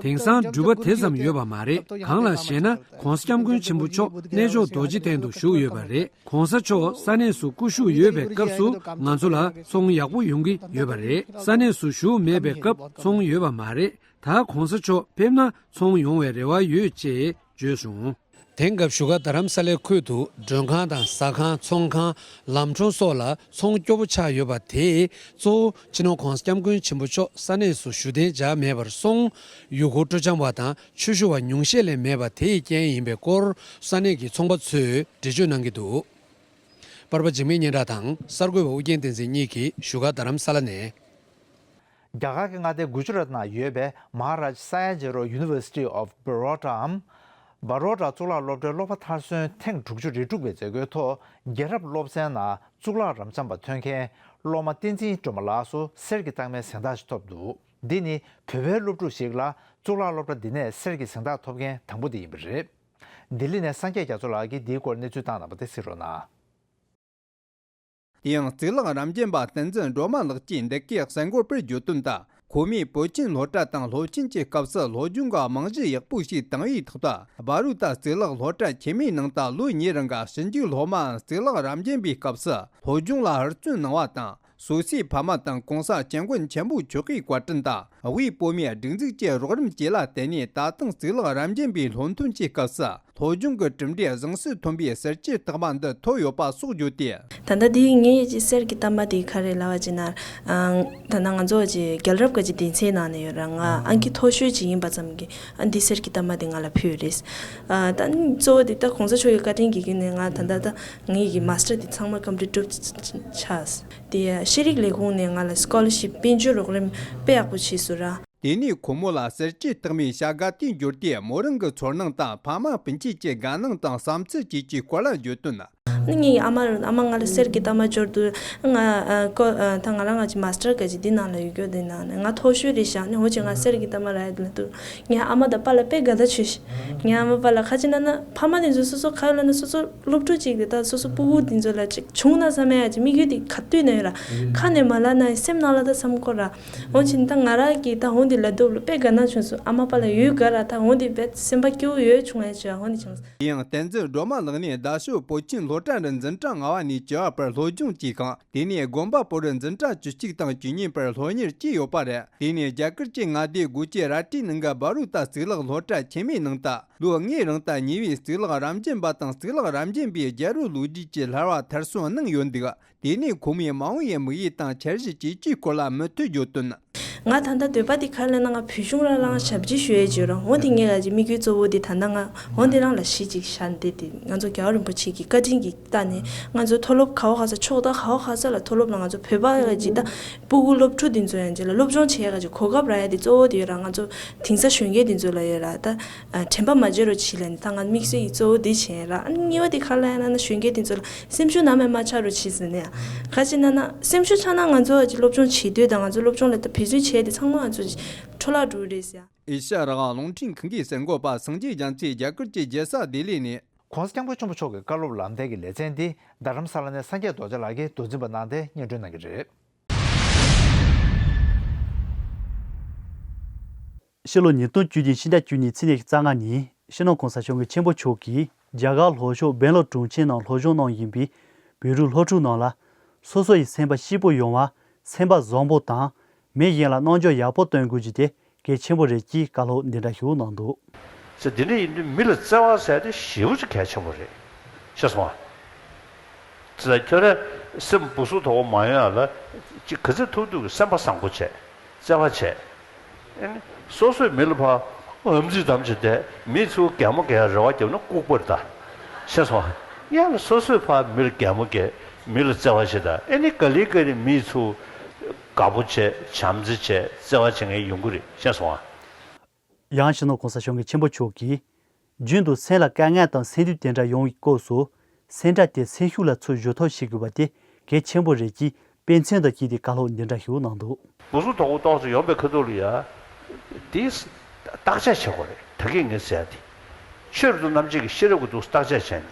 དེང་སང་འགྲུལ་པ་དེ་ཙམ་ཡོད་པ་མ་རེད། གང་ལ་ཞེ་ན་༧གོང་ས་༧སྐྱབས་མགོན་ཆེན་པོ་མཆོག་གནས་མཆོག་རྡོ་རྗེ་གདན་དུ་བཞུགས་ཡོད་པ་རེད། ༧གོང་ས་མཆོག་ས་གནས་སུ་སྐུ་བཞུགས་ཡོད་པའི་སྐབས་སུ་ང་ཚོ་ལ་ཚོང་ཡག་པོ་ཡོང་གི་ཡོད་པ་རེད། ས་གནས་སུ་བཞུགས་མེད་པའི་སྐབས་ཚོང་ཡོད་པ་མ་རེད། ད་༧གོང་ས་མཆོག་ཕེབས་ན་ཚོང་ཡོང་བའི་རེ་བ་ཡོད་ཅེས་བརྗོད་བྱུང་། དེང་སྐབས་བཞུགས་སྒར་རྡ་རམ་ས་ལའི་ཁུལ་དུ་མགྲོན་ཁང་དང་ཟ་ཁང་། ཚོང་ཁང་། ལམ་གྲོང་སོགས་ལ་ཚོང་སྐྱོ་པོ་ཆགས་ཡོད་པ་དེས་གཙོ་བོ་སྤྱི་ནོར་༧གོང་ས་༧སྐྱབས་མགོན་ཆེན་པོ་མཆོག་ས་གནས་སུ་བཞུགས་གདན་འཇགས་མེད་པར་སོང་། ཡུལ་སྐོར་སྤྲོ་འཆམ་པ་དང་ཆོས་ཞུ་བ་ཉུང་ཤས་ལས་མེད་པ་དེའི་རྐྱེན་ཡིན་པའི་སྐོར་ས་གནས་ཀྱི་ཚོང་པ་ཚོས་འགྲེལ་བརྗོད་གནང་གི་འདུག་པར་པ་འཇིགས་མེད་སྙན་གྲགས་དང་གསར་འགོད་པ་ཨུ་རྒྱན་བསྟན་འཛིན་གཉིས་ཀྱིས་བཞུགས་སྒར་རྡ་རམ་ས་ལ་ནས། རྒྱ་གར་གྱི་མངའ་སྡེ་གུ་ཇུ་རཱཏ་ནང་ཡོད་པའི་Maharaj Sahyajirao University of Baroda འམ་Baroda གཙུག་ལག་སློབ་གྲྭའི་སློབ་པ་མཐར་སོན་ཐེངས་དྲུག་ཅུ་རེ་དྲུག་པའི་མཛད་སྒོའི་ཐོག་རྒྱལ་རབས་སློབ་ཚན་ནང་གཙུག་ལག་རབ་འབྱམས་པ་ཐོན་མཁན་སློབ་མ་བསྟན་འཛིན་སྒྲོལ་མ་ལགས་སུ་གསེར་གྱི་རྟགས་མའི་གཟེངས་རྟགས་ཤིག་ཐོབ་འདུག་འདི་ནི་བོད་པའི་སློབ་ཕྲུག་ཞིག་ལ་གཙུག་ལག་སློབ་གྲྭ་འདི་ནས་གསེར་གྱི་གཟེངས་རྟགས་ཐོབ་མཁན་དང་པོ་དེ་ཡིན་པ་རེད། ལྡི་ལི་ནས་སངས་རྒྱས་རྒྱ་མཚོ་ལགས་ཀྱིས་འདིའི་སྐོར་གནས་ཚུལ་བཏང་གནང་བ་དེ་གཟིགས་རོགས་གནང་། དེ་ཡང་གཙུག་ལག་རབ་འབྱམས་པ་བསྟན་འཛིན་སྒྲོལ་མ་ལགས་ཀྱིས་འདི་གའི་གསར་འགོད་པར་བརྗོད་དོན་དུ། ཁོ་མོས་པོ་ཆིན་སློབ་གྲྭ་དང་སློབ་ཆེན་གྱི་སྐབས་སུ་སློབ་སྦྱོང་གི་རྨང་གཞི་ཡག་པོ་ཞིག་བཏིང་བའི་ཐོག་ཏུ། བྷ་རུ་ཏ་གཙུག་ལག་སློབ་གྲྭ་ཆེན་མོའི་ནང་དུ་ལོ་གཉིས་རིང་གི་ཞིབ་འཇུག་སློབ་མ་གཙུག་ལག་རབ་འབྱམས་པའི་སྐབས་སུ་སློབ་སྦྱོང་ལ་ཧུར་བརྩོན་གནང་བ་དང་། སོ་སོའི་ཕ་མ་དང་གོང་ས་སྐྱབས་མགོན་ཆེན་པོ་མཆོག་གི་བཀའ་དྲིན་དང་། དབུས་བོད་མིའི་སྒྲིག་འཛུགས་ཀྱི་རོགས་རམ་བཅས་ལ་བརྟེན་ནས་ད་ཐེངས་གཙུག་ལག་རབ་འབྱམས་པའི་སློབ་ཐོན་གྱི་སྐབས་སུ། སློབ་སྦྱོང་གི་གྲུབ་འབྲས་གཟེངས་སུ་ཐོན་པའི་གསེར་གྱི་རྟགས་མ་འདི་ཐོབ་ཡོད་པ་སོགས་བརྗོད་དེ། ད་ལྟ་འདི་ངའི་གི་གསེར་གྱི་རྟགས་མ་དེ་ག་རེ་ལབ་པ་ཅེ་ན། ཨང་། ད་ལྟ་ང་ཚོ་གི་རྒྱལ་རབས་ཀྱི་སྡེ་ཚན་ནང་ནས་ཡོད་ར། ང་ཨང་ཀི་མཐོ་ཤོས་ཅིག་ཡིན་པ་ཙམ་གྱིས་ཨ་འདི་གསེར་གྱི་རྟགས་མ་དེ་ང་ལ་ཕུལ་རེད། ཨ་ད་གཙོ་བོ་དེ་ད་གོང་ས་མཆོག་གི་བཀའ་དྲིན་གྱི་བརྒྱུད་ནས་ང་ད་ལྟ་ད་ངའི་གི་མཱ་སི་ཊར་དེ་ཚང་མ་ཀམ་པི་ལིཊ་གྲུབ་ཆགས། དེ་ཤེས་རིག་ལས་ཁུངས་ནས་ང་ལ་སི་ཀོ་ལར་ཤིབ་དཔལ་འབྱོར་རོགས་རམ་དཔེ་ཡག་པོ་བྱས་སོང་ར། དེ་ནས་ཁོ་མོ་ལ་གསེར་གྱི་རྟགས་མའི་བྱ་དགའ་དེ་འབྱོར་ཏེ་མོ་རང་གི་ཚོར་སྣང་དང་ཕ་མ་སྤུན་མཆེད་ཀྱི་དགའ་སྣང་དང་བསམ་ཚུལ་བཅས་ཀྱི་སྐོར་ལ་བརྗོད་དོན། ནི་ངའི་ཨ་མ་རུ་ཨ་མ་ང་ལ་གསེར་གྱི་རྟགས་མ་འབྱོར་འདུག་ང་ཨ་ཀོ་ཨ་ད་ང་རང་ང་ཅི་མཱ་སི་ཊར་ག་ཅི་འདི་ནང་ལ་ཡོད་རྒྱུ་འདི་ནང་ནས་ང་མཐོ་ཤོས་རེད་ཤག་ནི་འོ་ཅི་ང་གསེར་གྱི་རྟགས་མ་རག་ཡོད་ལ་འདུག་ངའི་ཨ་མ་དང་པཱ་ལགས་དཔེ་དགའ་ད་བྱོས་ཤག་ངའི་ཨ་མ་པཱ་ལགས་ཁ་ཅིག་ན་ན་ཕ་མ་དེ་ཚོ་སོ་སོ་ག་ཡོད་ལ་ན་སོ་སོ་སློབ་ཕྲུག་ཅིག་དེ་ད་སོ་སོ་སྤུ་གུ་དེ་ཚོ་ལ་ཅིག་བྱུང་ན་བསམ་ཡ་ཅིག་དམིགས་ཡུལ་དེ་ག་དུས་ན་ཡོད་ར། ཁ་ནས་མ་ལབ་ན་སེམས་ནང་ལ་ད་བསམ་ཁོ་ར། འོ་ཅི་ད་ང་རང་གི་ད་འོ་འདི་ལ་སྡོད་ལ་དཔེ་དགའ་སྣང་བྱུང་སོང་། ཨ་མ་པཱ་ལགས་ཡོད་ག་ར། ད་འོ་འདི་བས་སེམས་པ་སྐྱོ་བོ་ཡོད་བྱུང་ཡ་ཅིག་འོ་འདི་བྱུང་སོང་། དེ་ཡང་བསྟན་འཛིན་སྒྲོལ་མ་ལགས་ནི་རྡ་ཤོད་པོ་ཆིན་སློབ་གྲྭ་ ཁྲ་འདྲ་འཛིན་གྲྭ་ལྔ་པ་ནས་བཅུ་པ་བར་སློབ་སྦྱོང་བྱས་ཤིང་། དེ་ནས་དགོན་པ་སྤོ་རུ་འཛིན་གྲྭ་བཅུ་གཅིག་དང་བཅུ་གཉིས་བར་སློབ་གཉེར་བྱས་ཡོད་པ་རེད། དེ་ནས་རྒྱ་གར་གྱི་མངའ་སྡེ་སྒོ་ཁྱི་ར་ཏི་ནང་གི་བྷ་རུ་ཏ་གཙུག་ལག་སློབ་གྲྭ་ཆེན་མོའི་ནང་དུ་ལོ་ལྔའི་རིང་དུ་གཉིས་པའི་གཙུག་ལག་རབ་འབྱམས་པ་དང་གཙུག་ལག་རབ་འབྱམས་པའི་རྒྱལ་པོའི་ལོ་རྒྱུས་ཀྱི་ལྷར་བ་མཐར་སོན་གནང་ཡོད་འདུག་དེ་ནས་ཁོ་མོས་མ་འོངས་པའི་དམིགས་ཡུལ་དང་འཆར་གཞི་བཅས་ཀྱི་སྐོར་ལ་མུ་མཐུད་བརྗོད་དོན། ང་ད་ལྟ་འདོད་པ་དེ་ག་རེ་ལབ་ན། ང་བོད་གཞུང་ལ་རང་ཞབས་ཕྱི་ཞུ་ཡས་བྱོས་རང་། འོ་དེ་ངས་ལ་ཅིག་དམིགས་ཡུལ་གཙོ་བོ་དེ་ད་ལྟ་ང་འོ་དེ་རང་ལ་གཞི་ཅིག་བཞག་འདི་དེ་ང་ཚོ་རྒྱལ་བ་རིན་པོ་ཆེ་གི་བཀའ་དྲིན་གྱི་ལྟ་ནས་ང་ཚོ་མཐོ་སློབ་ག་བ་ག་ས་ཕྱོགས་ད་ག་བ་ག་ས་ལ་མཐོ་སློབ་ལ་ང་ཚོ་བོད་པ་ལ་ཅིག་ད་སྤུ་གུ་སློབ་ཕྲུག་དེ་ཚོ་ཡང་ཅིག་ལ་སློབ་སྦྱོང་བྱེད་ཡས་ཀྱི་གོ་སྐབས་རག་ཡས་དེ་གཙོ་བོ་དེ་ཡོད་ར། ང་ཚོ་དེང་སང་གཞོན་སྐྱེས་དེ་ཚོ་ལ་ཡོད་ར། ད་དྲན་པ་མ་བརྗེད་རོགས་བྱེད་ལ་ནི་ད་ང་དམིགས་བསལ་གྱི་གཙོ་བོ་དེ་བྱས་ར། ཨ་ནི་གཉིས་པ་དེ་ག་ལ་ཡང་ན་ན་གཞོན་སྐྱེས་དེ་ཚོ་ལ་སེམས་ཤུགས་ནམ་ཡང་མ་ཆག་རོགས་བྱེད་ཟེར་ནས་ཡ། ག་ཅི་ན་ན་སེམས་ཤུགས་ཆག་ན་ང་ཚོ་ཅིག་སློབ་སྦྱོང་བྱེད་འདོད་དང་ང་ཚོ་སློབ་སྦྱོང་ལ་ད་འབད་བརྩོན་བྱས་དེ་ཚང་མ་ང་ཚོ་ཅིག་འཕྲོ་བརླག་འགྲོ་གི་རེད་ཟེར་ཡ། ཨེ་ཤ་ཡ་རང་དབང་རླུང་འཕྲིན་ཁང་གི་གསར་འགོད་པ་སངས་རྒྱས་རྒྱ་མཚོས་རྒྱ་གར་གྱི་རྒྱལ་ས་ལྡི་ལི་ནས། ༸གོང་ས་༸སྐྱབས་མགོན་ཆེན་པོ་མཆོག་གི་བཀའ་སློབ་ལམ་སྟོན་གྱི་ལེ་ཚན་འདི་རྡ་རམ་ས་ལ་ནས་སངས་རྒྱས་རྡོ་རྗེ་ལགས་ཀྱིས་མདོ་འཛིན་པ་གནང་སྟེ་སྙན་སྒྲོན་གནང་གི་རེད། ཕྱི་ལོ་ཉིས་སྟོང་བཅུ་བདུན་ཕྱི་ཟླ་བཅུ་གཉིས་ཚེས་ཉི་ཤུ་རྩ་ལྔ་ཉིན་སྤྱི་ནོར་༸གོང་ས་༸སྐྱབས་མགོན་ཆེན་པོ་མཆོག་གིས་རྒྱ་གར་ལྷོ་ཕྱོགས་སྦེང་ལོར་གྲོང་ཁྱེར་ནང་སློབ་སྦྱོང་གནང་བཞིན་པའི་བོད་རིགས་སློབ་ཕྲུག་རྣམས་ལ་སོ་སོ་ཡི་སེམས་པ་སྐྱིད་པོ་ཡོང་བ། སེམས་པ་བཟང་པོ་དང་མི་གཞན་ལ་རྣམ་འགྱུར་ཡག་པོ་སྟོན་དགོས་རྒྱུ་དེ་གལ་ཆེན་པོ་རེད་ཅེས་བཀའ་སློབ་འདི་འདྲ་ཞུ་གནང་འདུག་ཟེར། འདི་འདྲ་ཡིན་དུས་མི་ལ་བརྩེ་བ་ཟེར་དེ་ཞེ་པོ་ཅིག་གལ་ཆེན་པོ་རེད། ཤེས་སོང་ཨ། ཟེར། ཁྱོད་རང་སེམས་སྦུ་སུ་དོག་པོ་མ་ཡོང་ཡ་ལ་ཅིག་ག་ཚོད་ཐུབ་ཐུབ་ཀྱི་སེམས་པ་བཟང་པོ་བྱས། བརྩེ་བ་བྱས། ཨེ་ནི་སོ་སོའི་མི་ལ་ཕར་ཧམ་རྫིག་གཏམ་བྱས་ཏེ་མི་ཚུར་གད་མོ་བགད་རེ་བ་བརྒྱབ་ན་ལྐུགས་པ་རེད་ད། ཤེས་སོང་ཨ། ཡང་ན་སོ་སོས་ཕར་མི་ལ་གད་མོ་བགད། མི་ལ་བརྩེ་བ་བྱེད་ད། ཨེ་ནི་ག་ལེ་ག་ལེ་མི་ཚུར་དགའ་པོ་བྱས། བྱམས་བརྩེ་བྱས། བརྩེ་བ་བྱེད་མཁན་ཡོང་གི་རེད། ཤེས་སོང་ཨ། ཡང་སྤྱི་ནོར་༸གོང་ས་༸སྐྱབས་མགོན་ཆེན་པོ་མཆོག་གིས། རྒྱུན་དུ་སེམས་ལ་དཀའ་ངལ་དང་སེམས་སྡུག་དེ་འདྲ་ཡོང་བའི་སྐབས་སུ། སེམས་ཁྲལ་དེ་སེམས་ཤུགས་ལ་ཚུར་བསྒྱུར་ཐབས་བྱེད་དགོས་པ་དེ་གལ་ཆེན་པོ་རེད་ཅེས་དཔེ་མཚོན་དང་བཅས་ཏེ་བཀའ་སློབ་འདི་འདྲ་ཞུ་གནང་འདུག་སྦུ་སུ་དོག་པོ་ཏོག་ཙམ་ཡོང་པའི་ཁ་ཐུག་ལ་ཡ། དེས་བརྟག་དཔྱད་བྱེད་དགོས་རེད། ད་གིན་ངས་ཟེར་ཡ་དེ། ཆོས་རབ་ཏུ་རྣམ་འབྱེད་ཀྱི་ཤེས་རབ་ཀྱི་འདུག་བརྟག་དཔྱད་བྱས་ནས།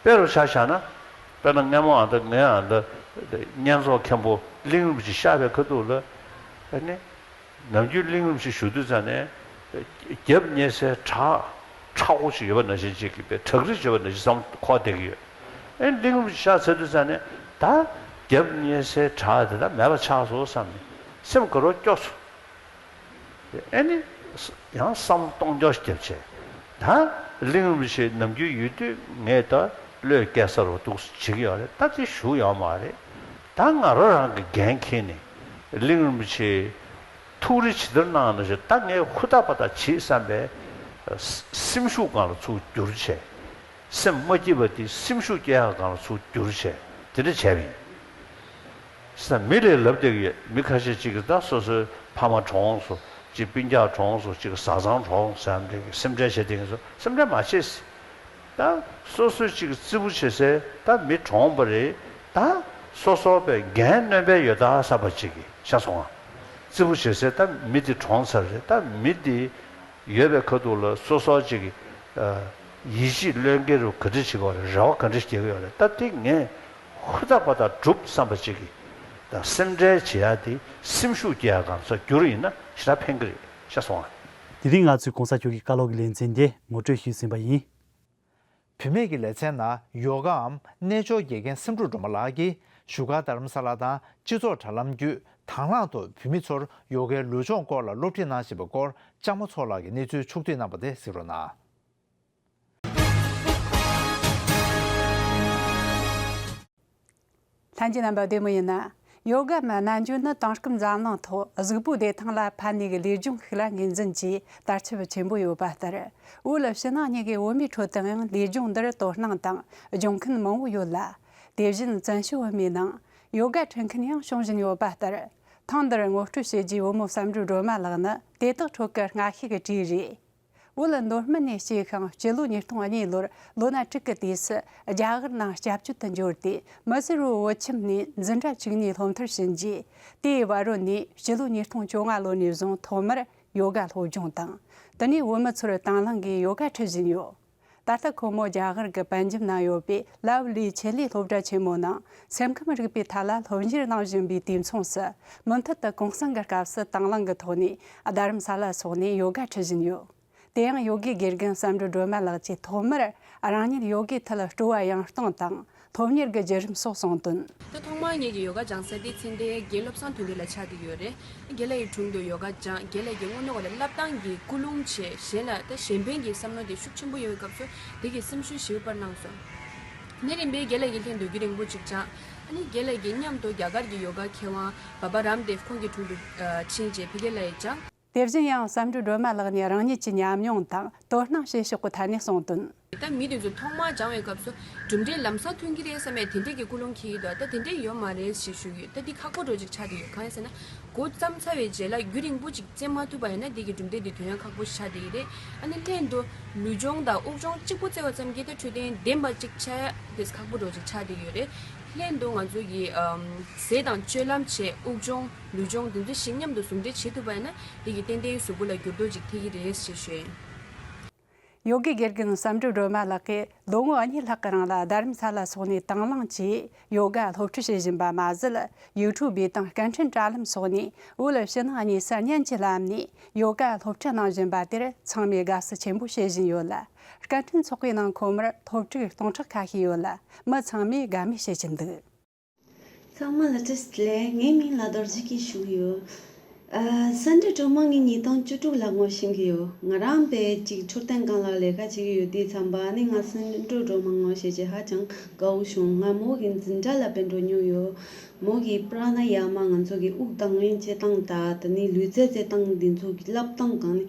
དཔེ་རུ་ཆ་བཞག་ན། དཔེར་ན་སྔ་མོ་ཨ་ད་ངའི་ཨ་ད་བསྙེན་རྫོགས་མཁན་པོ་གླིང་རིན་པོ་ཆེ་གཤེགས་པའི་ཁ་ཐུག་ལ། ཨ་ནི། ནམ་རྒྱུན་གླིང་རིན་པོ་ཆེ་བཞུགས་དུས་ཙང་ནས། རྒྱབ་བསྙེན་སའི་བྲག་ཁྲ་བོ་ཞིག་ཡོད་པ་ནང་བཞིན་ཅིག་གི་དཔེ་བྲག་རི་ཡོད་པ་ནང་བཞིན་བསམ་འཁོར་བསྡད་ཀྱི་ཡོད། ཨེ་གླིང་རིན་པོ་ཆེ་གཤེགས་ཚར་དུས་ཙང་ནས་ད་རྒྱབ་བསྙེན་སའི་བྲག་དེ་ད་མེད་པ་ཆགས་སོང་བསམ་ནས་སེམས་དགའ་རབ་སྐྱོ་སོང་། ཨེ་ནི། ཡང་བསམ་བློ་གཏོང་རྒྱུ་ཞིག་བརྒྱབ་བྱས། ད་གླིང་རིན་པོ་ཆེ་ནམ་རྒྱུན་ཡོད་དུས་ངས་ད་བློས་སྐྱེལ་ས་རུ་འདུག་བྱེད་ཀྱི་ཡོད་རེད། ད་དེ་བཞུགས་ཡོད་མ་རེད། ད་ང་རང་རང་གི་འགན་འཁྱེར་ནས་གླིང་རིན་པོ་ཆེ་ཐུགས་རེ་ཇི་ལྟར་གནང་ན་ཞེས་ད་ངས་ཧུར་ཐག་པ་ཐག་བྱེད་བསམ་པའི་སེམས་ཤུགས་སྒང་ལ་ཚུར་བསྒྱུར་བྱས། སེམས་མ་སྐྱིད་པ་དེ་སེམས་ཤུགས་སྐྱེ་ཡག་སྒང་ལ་ཚུར་བསྒྱུར་བྱས་དེ་འདྲ་བྱས་པ་ཡིན། ས་མི་ལས་ལབ་བསྡད་ཀྱི་ཡོད། མི་ཁ་ཤས་ཅིག་གིས་ད་སོ་སོའི་ཕ་མ་གྲོངས་སོང་། ཅིག་སྤུན་ཀྱག་གྲོངས་སོང་། ཅིག་བཟའ་ཚང་གྲོངས་ཟེར་ཡ་འདྲ་གི་སེམས་ཁྲལ་བྱེད་བསྡད་མཁན་ཚོ་སེམས་ཁྲལ་མ་བྱེད། ད་སོ་སོའི་ཅིག་རྩེ་ཕུད་བྱེད་སའི་ད་མི་གྲོངས་པ་རེད། ད་སོ་སོ་པའི་འགན་གནོད་པ་ཡོད་ད་བསམ་པ་ཅིག་གིས་ཤེས་སོང་ང་། རྩེ་ཕུད་བྱེད་སའི་ད་མི་དེ་གྲོངས་ཚར་རེད། ད་མི་དེ་ཡོད་པའི་ཁ་ཐུག་ལ་སོ་སོ་ཅིག་གིས་ཡིད་ཆེས་བློས་འགེལ་རུ་ག་འདྲ་བྱེད་དགོས་རེད། རེ་བ་ག་འདྲ་བྱེད་ཀྱི་ཡོད་རེད། ད་དེ་ངས་ཧུར་ཐག་པ་ཐག་སྒྲུབ་བསམ་པ་ཅིག་གིས་ད་སེམས་ཁྲལ་བྱེད་ཡ་དེ་སེམས་ཤུགས་སྐྱེ་ཡ་སྒང་ཚུར་བསྒྱུར་ཡིན་ན་ཞེ་དྲག་ཕན་གི་རེད། ཤེས་སོང་ང་། དེ་རིང་ང་ཚོས་༸གོང་ས་མཆོག་གི་བཀའ་སློབ་ཀྱི་ལེ་ཚན་དེ་ངོ་སྤྲོད་ཞུས་ཟིན་པ་ཡིན། བུད་མེད་ཀྱི་ལེ་ཚན་ནང་ཡོ་གའམ་རྣལ་འབྱོར་དགེ་རྒན་སེང་འབྲུག་སྒྲོལ་མ་ལགས་ཀྱིས་བཞུགས་སྒར་རྡ་རམ་ས་ལ་དང་སྤྱི་ཚོགས་དྲ་ལམ་བརྒྱུད་དང་བླངས་ཐོག་བུད་མེད་ཚོར་ཡོ་གའི་ལུས་སྦྱོང་སྐོར་ལ་སློབ་ཁྲིད་གནང་བཞིན་པའི་སྐོར་ལྕམ་མོ་མཚོ་ལགས་ཀྱིས་གནས་ཚུལ་ཕྱོགས་བསྡུས་གནང་བ་དེ་གཟིགས་རོགས་གནང་། ལྷན་རྒྱས་རྣམ་པ་བདེ་མོ་ཡིན་ན། ཡོ་ག་མི་རྣལ་འབྱོར་ནི་དེང་སྐབས་འཛམ་གླིང་ཐོག་གཟུགས་པོའི་བདེ་ཐང་ལ་ཕན་ནུས་ཀྱི་ལུས་སྦྱོང་ཞིག་ལ་ངོས་འཛིན་གྱིས་དར་ཁྱབ་ཆེན་པོ་ཡོད་པ་ལྟར། བོད་ཕྱི་ནང་གཉིས་ཀའི་བུད་མེད་ཁྲོད་དུ་ཡང་ལུས་སྦྱོང་འདིར་དོ་སྣང་དང་སྦྱོང་མཁན་མང་བོ་ཡོད་ལ། དེ་བཞིན་བཙན་བྱོལ་བོད་མིའི་ནང་ཡོ་ག་ཁྲིད་མཁན་ཡང་བྱུང་བཞིན་ཡོད་པ་ལྟར། ཐེངས་འདིར་ངོ་སྤྲོད་བྱེད་རྒྱུའི་བུ་མོ་བསམ་འགྲུབ་སྒྲོལ་མ་ལགས་ནི་དེ་དག་ཁྲོད་ཀྱི་སྔ་ཤོས་ཀྱི་གྲས་རེད། བོད་མདོ་སྨད་ནས་སྐྱེས་ཤིང་སྤྱི་ལོ་ཉིས་སྟོང་གཉིས་ལོར་ལོ་ན་དྲུག་གི་དུས་སུ་རྒྱ་གར་ནང་སྐྱབས་བཅོལ་དུ་འབྱོར་ཏེ་མི་སེར་བོད་ཁྱིམ་ནས་འཛིན་གྲྭ་བཅུ་གཉིས་སློབ་མཐར་ཕྱིན་རྗེས། དེའི་བར་རོལ་ནས་སྤྱི་ལོ་ཉིས་སྟོང་བཅོ་ལྔ་ལོ་ནས་བཟུང་ཐོག་མར་ཡོ་ག་སློབ་སྦྱོང་དང་། དེ་ནས་བོད་མི་ཚོར་དང་བླངས་ཀྱིས་ཡོ་ག་ཁྲིད་བཞིན་ཡོད། ད་ལྟ་ཁོ་མོ་རྒྱ་གར་གྱི་པན་ཇབ་ནང་ཡོད་པའི་ལབ་ལི་ཆེད་ལས་སློབ་གྲྭ་ཆེན་མོ་ནང་སེམས་ཁམས་རིག་པའི་ཐད་ལ་སློབ་གཉེར་གནང་བཞིན་པའི་དུས་མཚུངས་སུ། མུ་མཐུད་དུ་གུང་སེང་གི་སྐབས་སུ་དང་བླངས་ཀྱི་ཐོག་ནས་རྡ་རམ་ས་ལ་སོགས་ནས་ཡོ་ག་ཁྲིད་བཞིན་ཡོད། དེ་ཡང་ཡོ་གའི་དགེ་རྒན་བསམ་འགྲུབ་སྒྲོལ་མ་ལགས་ཀྱིས་ཐོག་མར་རང་ཉིད་ཡོ་གའི་ཐད་སྤྲོ་བ་ཡངས་གཏོང་དང་སློབ་གཉེར་གྱི་བརྒྱུད་རིམ་སོགས་གསུངས་དོན། ད་ཐོག་མར་ངེད་ཀྱི་ཡོ་ག་སྦྱང་ས་དེ་ཚེ་འདས་དགེ་བློ་བཟང་དོན་ལྡན་ལགས་ཆགས་བསྡད་ཡོད་རེད། རྒན་ལགས་ཀྱི་དྲུང་དུ་ཡོ་ག་སྦྱངས། རྒན་ལགས་ཀྱིས་དངོས་གནས་ཁོ་ལ་བསླབ་སྟངས་ཀྱི་ཀུན་སློང་བྱས། གཞན་ལ་ད་གཞན་ཕན་གྱི་བསམ་བློ་དེ་ཤུགས་ཆེན་པོ་ཡོད་པའི་སྐབས་སུ་དེ་གིས་སེམས་ཤུགས་ཞེ་པོ་སྤར་གནང་སོང་། དེ་ནས་རིམ་པས་རྒན་ལགས་ཀྱི་ལྷན་དུ་རྒྱུན་རིང་པོ་ཅིག་སྦྱངས། ཨ་ནི་རྒན་ལགས་ཀྱི་མཉམ་དུ་རྒྱ་གར་གྱི་ཡོ་ག་མཁས་དབང་བྷ་བྷ་རམ་དེབ་ཁོང་གི་དྲུང་དུ་ཕྱིན་རྗེས་ཕ་གིར་ལ་ཡང་སྦྱངས། དེ་བཞིན་ཡང་བསམ་འགྲུབ་སྒྲོལ་མ་ལགས་ནས་རང་ཉིད་ཀྱི་ཉམས་མྱོང་དང་དོ་སྣང་བྱེད་ཕྱོགས་ཀྱི་ཐད་ནས་གསུངས་དོན། ད་མི་དེ་ཚོ་ཐོག་མར་སྦྱང་བའི་སྐབས་སུ་གྲུབ་འབྲས་ལམ་སང་ཐོན་གྱི་རེད་བསམ་པའི་དེ་འདྲས་ཀྱི་ཀུན་སློང་འཁྱེར་གྱི་འདུག་ད་དེ་འདྲས་ཡོད་མ་རེད་ཞེས་ཞུ་གི་ཡོད། ད་འདི་ཁག་པོ་འདྲ་ཅིག་ཆགས་བསྡད་ཡོད། གང་ཡིན་ཟེར་ན། འགོ་བརྩམས་ཚར་བའི་རྗེས་ལ་རྒྱུན་རིང་པོ་ཅིག་རྩེད་མ་ཐུབ་པ་ཡིན་ན་འདི་གི་གྲུབ་འབྲས་འདི་ཐོན་ཡ་ཁག་པོ་ཞིག་ཆགས་བསྡད་ཀྱི་རེད། ཨ་ནི་ལྷན་དུ་ལུས་སྦྱོང་དང་དབུགས་སྦྱོང་གཅིག་པུ་རྩེ་བ་ཙམ་གྱིས་ད་འཕྲོད་བསྟེན་ལྡན་པ་ཅིག་ཆགས་ཡ་དེ་ཁག་པོ་འདྲ་ཅིག་ཆགས་བསྡད་ཀྱི་ཡོད་རེད། ལྷན་དུ་ང་ཚོ་གི་ཨམ་ཟས་དང་སྤྱོད་ལམ་བྱས། དབུགས་སྦྱོང་། ལུས་སྦྱོང་འདི་ཚོ་ཞིག་མཉམ་དུ་ཟུང་འབྲེལ་བྱེད་ཐུབ་པ་ཡིན་ན་འདི་གི་ཏན་ཏན་གཟུགས་པོ་ལ་འགྱུར་ལྡོག་ཅིག་ཐེབས་ཀྱི་རེད་ཅེས་ཞུས། ཡོ་གའི་དགེ་རྒན་བསམ་འགྲུབ་སྒྲོལ་མ་ལགས་ཀྱིས་ལོ་ངོ་གཉིས་ལྷག་གི་རིང་ལ་རྡ་རམ་ས་ལ་སོགས་ནས་དང་བླངས་ཀྱིས་ཡོ་ག་སློབ་ཁྲིད་བྱེད་བཞིན་པ་མ་ཟད། ཡུ་ཊུབ་པའི་སྟེང་སྐད་འཕྲིན་དྲ་ལམ་སོགས་ནས་བོད་ཕྱི་ནང་གཉིས་སུ་བརྙན་གྱི་ལམ་ནས་ཡོ་ག་སློབ་ཁྲིད་གནང་བཞིན་པ་དེར་ཚང་མས་དགའ་བསུ་ཆེན་པོ་བྱེད་བཞིན་ཡོད་ལ། སྐད་འཕྲིན་ཚོགས་པའི་ནང་ཁོ་མོར་སློབ་ཕྲུག་སྟོང་ཕྲག་ཁ་ཤས་ཡོད་ལ། མི་ཚང་མས་དགའ་མོས་བྱེད་ཀྱིན་འདུག་ཚང་མ་ལ་བཀྲ་ཤིས་བདེ་ལེགས། ངའི་མིང་ལ་རྡོ་རྗེ་སྐྱིད་ཞུ་གི་ཡོད། ཨ། བསམ་འགྲུབ་སྒྲོལ་མ་ངས་ཉིས་སྟོང་བཅུ་དྲུག་ལ་ངོ་ཤེས་ཀྱི་ཡོད། ང་རང་དཔེ་ཅིག་འཕྲོད་བསྟེན་སྒང་ལ་ལས་ཀ་བྱེད་ཀྱི་ཡོད་དུས་ཙམ་པ་ནི་ང་བསམ་འགྲུབ་སྒྲོལ་མ་ངོ་ཤེས་རྗེས་ཧ་ཅང་དགའ་བོ་བྱུང་། ང་མོ་གི་འཛིན་གྲྭ་ལ་དཔེ་འགྲོ་མྱོང་ཡོད། མོ་གིས་པྲ་ན་ཡ་མ་ང་ཚོ་གི་དབུགས་དང་ལེན་བྱེད་སྟངས་དང་དེ་ནས་ལུས་རྩལ་རྩེད་སྟངས་འདི་ཚོ་གི་བསླབ་སྟངས་སྒང་ནས།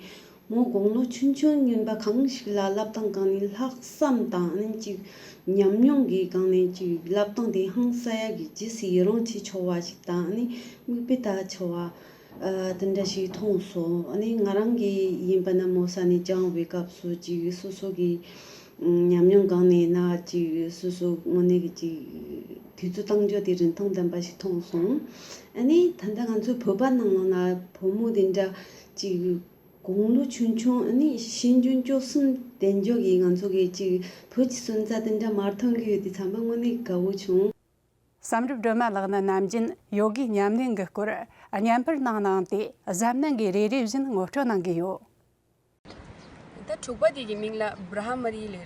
མོ་དགུང་ལོ་ཆུང་ཆུང་ཡིན་པ་གང་ཞིག་ལ་བསླབ་སྟངས་སྒང་ནས་ལྷག་བསམ་དང་ཨ་ནི་ཅིག་ཉམས་མྱོང་གི་སྒང་ནས་ཅིག་བསླབ་སྟངས་དེ་ཧང་སང་ཡག་གི། རྗེས་སུ་ཡི་རང་བྱེད་ཆོག་པ་ཞིག་དང་ཨ་ནི་མིག་དཔེ་ལྟ་ཆོག་པ། ཨ། དེ་འདྲ་ཞིག་མཐོང་སོང་། ཨ་ནི་ང་རང་གི་ཡིན་པ་ན་མོ་ས་ནས་སྦྱང་བའི་སྐབས་སུ་ཅིག་སོ་སོ་གི་ཉམས་མྱོང་སྒང་ནས་ན་ཅིག་སོ་སོ་དངོས་གནས་ཀྱི་ཅིག་དུས་ཚོད་བཏང་རྒྱུ་དེ་རིན་ཐང་ལྡན་པ་ཞིག་མཐོང་སོང་། ཨ་ནི་ད་ལྟ་ང་ཚོའི་བོད་པ་ནང་ལོགས་ན་བུ་མོ་དེ་འདྲ་ཅིག་དགུང་ལོ་ཆུང་ཆུང་ཨ་ནི་ཤེས་འཇོན་བཅུ་གསུམ་ལྡན་འཇོག་གི་ང་ཚོ་གི་ཅིག་བོད་ཀྱི་སོན་རྩ་དེ་འདྲ་མར་ཐོན་གྱི་ཡོད་དུས་ཙམ་པ་དངོས་གནས་དགའ་བོ་བྱུང་། བསམ་འགྲུབ་སྒྲོལ་མ་ལགས་ནི་ནམ་རྒྱུན་ཡོ་གའི་ཉམས་ལེན་གྱི་སྐོར་བརྙན་པར་ནང་གནང་སྟེ་གཟབ་ནན་གྱིས་རེ་རེ་བཞིན་ངོ་སྤྲོད་གནང་གི་ཡོད། ད་དྲུག་པ་དེ་གི་མིང་ལ་བྷྲ་མ་རི་ལབ།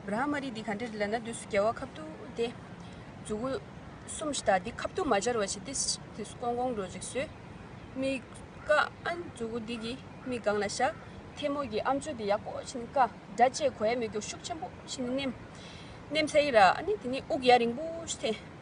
བྷྲ་མ་རི་འདི་ག་འདྲ་རེད་ལབ་ན་དུས་སུ་རྒྱལ་བ་ཁབ་ཏུ་དེ་མཛུ་གུ་གསུམ་ཞིག་དང་འདི་ཁ་ཐུག་མ་སྦྱར་བ་བྱས་ཏེ་དེ་སྐོང་གོང་འགྲོ་ཅིག་བཟོས། མིག་ཀ་ཨན་མཛུ་གུ་འདི་གི་མིག་སྒང་ལ་བཞག་ཐལ་མོ་གི་ཨམ་ཅོག་འདི་ཡག་པོ་བྱས་ནས་བཀག་སྒྲ་བཅས་གོ་ཡ་མེད་རྒྱུ་ཤུགས་ཆེན་པོ་བྱས་ནས་མནན། མནན་ཚར་གི་ར། ཨ་ནི་དེ་ནས་དབུགས་ཡར་རིང་པོ་ཞིག་འཐེན།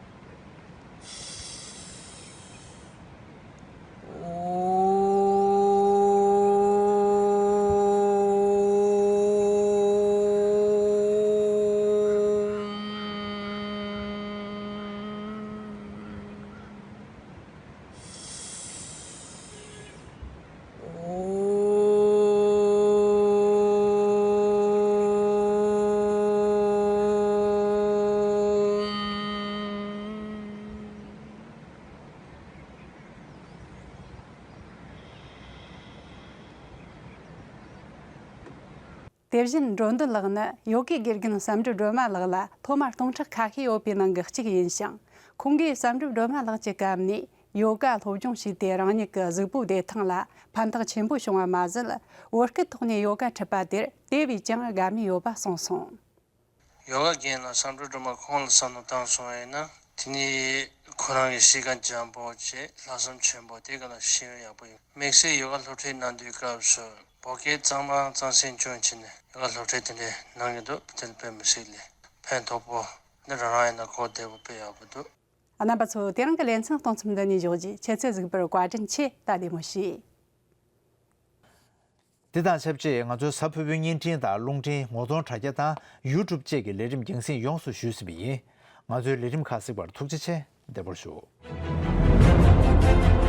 དེ་བཞིན་འགྲོ་འདུན་ལགས་ནི་ཡོ་གའི་དགེ་རྒན་བསམ་འགྲུབ་སྒྲོལ་མ་ལགས་ལ་ཐོག་མར་སྟོང་ཕྲག་ཁ་ཤས་ཡོད་པའི་ནང་གི་གཅིག་ཡིན་ཞིང་། ཁོང་གིས་བསམ་འགྲུབ་སྒྲོལ་མ་ལགས་ཀྱི་སྐབས་ནས་ཡོ་ག་སློབ་སྦྱོང་བྱས་ཏེ་རང་ཉིད་ཀྱི་གཟུགས་པོའི་བདེ་ཐང་ལ་ཕན་ཐོགས་ཆེན་པོ་བྱུང་བ་མ་ཟད། བོད་སྐད་ཐོག་ནས་ཡོ་ག་ཁྲིད་པ་དེར་དེ་བས་ཀྱང་དགའ་མོས་ཡོད་པ་གསུངས་སོང་། ཡོ་ག་རྒན་ལགས་བསམ་འགྲུབ་སྒྲོལ་མ་ཁོང་ལ་བསམ་བློ་བཏང་སོང་བ་ཡིན་ན། དེ་ནི་ཁོ་རང་གི་གཤིས་ཀ་འཇམ་པོ་བྱས་ལྷག་བསམ་ཆེན་པོ་དེ་ག་ལ་ཤེས་ཡོན་ཡག་པོ་ཡོད། དམིགས་བསལ་ཡོ་ག་སློབ་ཁྲིད་གནང་དུས་སྐབས་སུ་བོད་སྐད་གཙང་མ་གཙང་སིང་སྐྱོན་བྱས་ནས་ཡོ་ག་སློབ་ཁྲིད་དེ་འདྲ་གནང་གི་འདུག་དེ་ལ་དཔེ་མི་སྲིད་ལས་ཕན་ཐོགས་པོ་ནི་རང་རང་ཡིན་ན་གོ་བདེ་པོ་དཔེ་ཡག་པོ་འདུག་རྣམ་པ་ཚོ། དེ་རིང་གི་ལེ་ཚན་གཏོང་མཚམས་འདི་ནས་འཇོག་རྒྱུ། ཁྱེད་ཚོས་གཟིགས་པར་བཀའ་དྲིན་ཆེ། ད་བདེ་མོ་བྱོས། འདི་དང་ཆབས་ཅིག་ང་ཚོའི་གཟའ་ཕུར་བུའི་བརྙན་འཕྲིན་དང་རླུང་འཕྲིན་ངོ་གདོང་དྲ་རྒྱ་དང་ཡུ་ཊུབ་བཅས་ཀྱི་ལས་རིམ་རྒྱང་སྲིང་ཡོངས་སུ་ཞུས་ཟིན་པ་ཡིན། ང་ཚོའི་ལས་རིམ་ཁག་གཟིགས་པར་ཐུགས་རྗེ་ཆེ། བདེ་པོར་བཞུགས།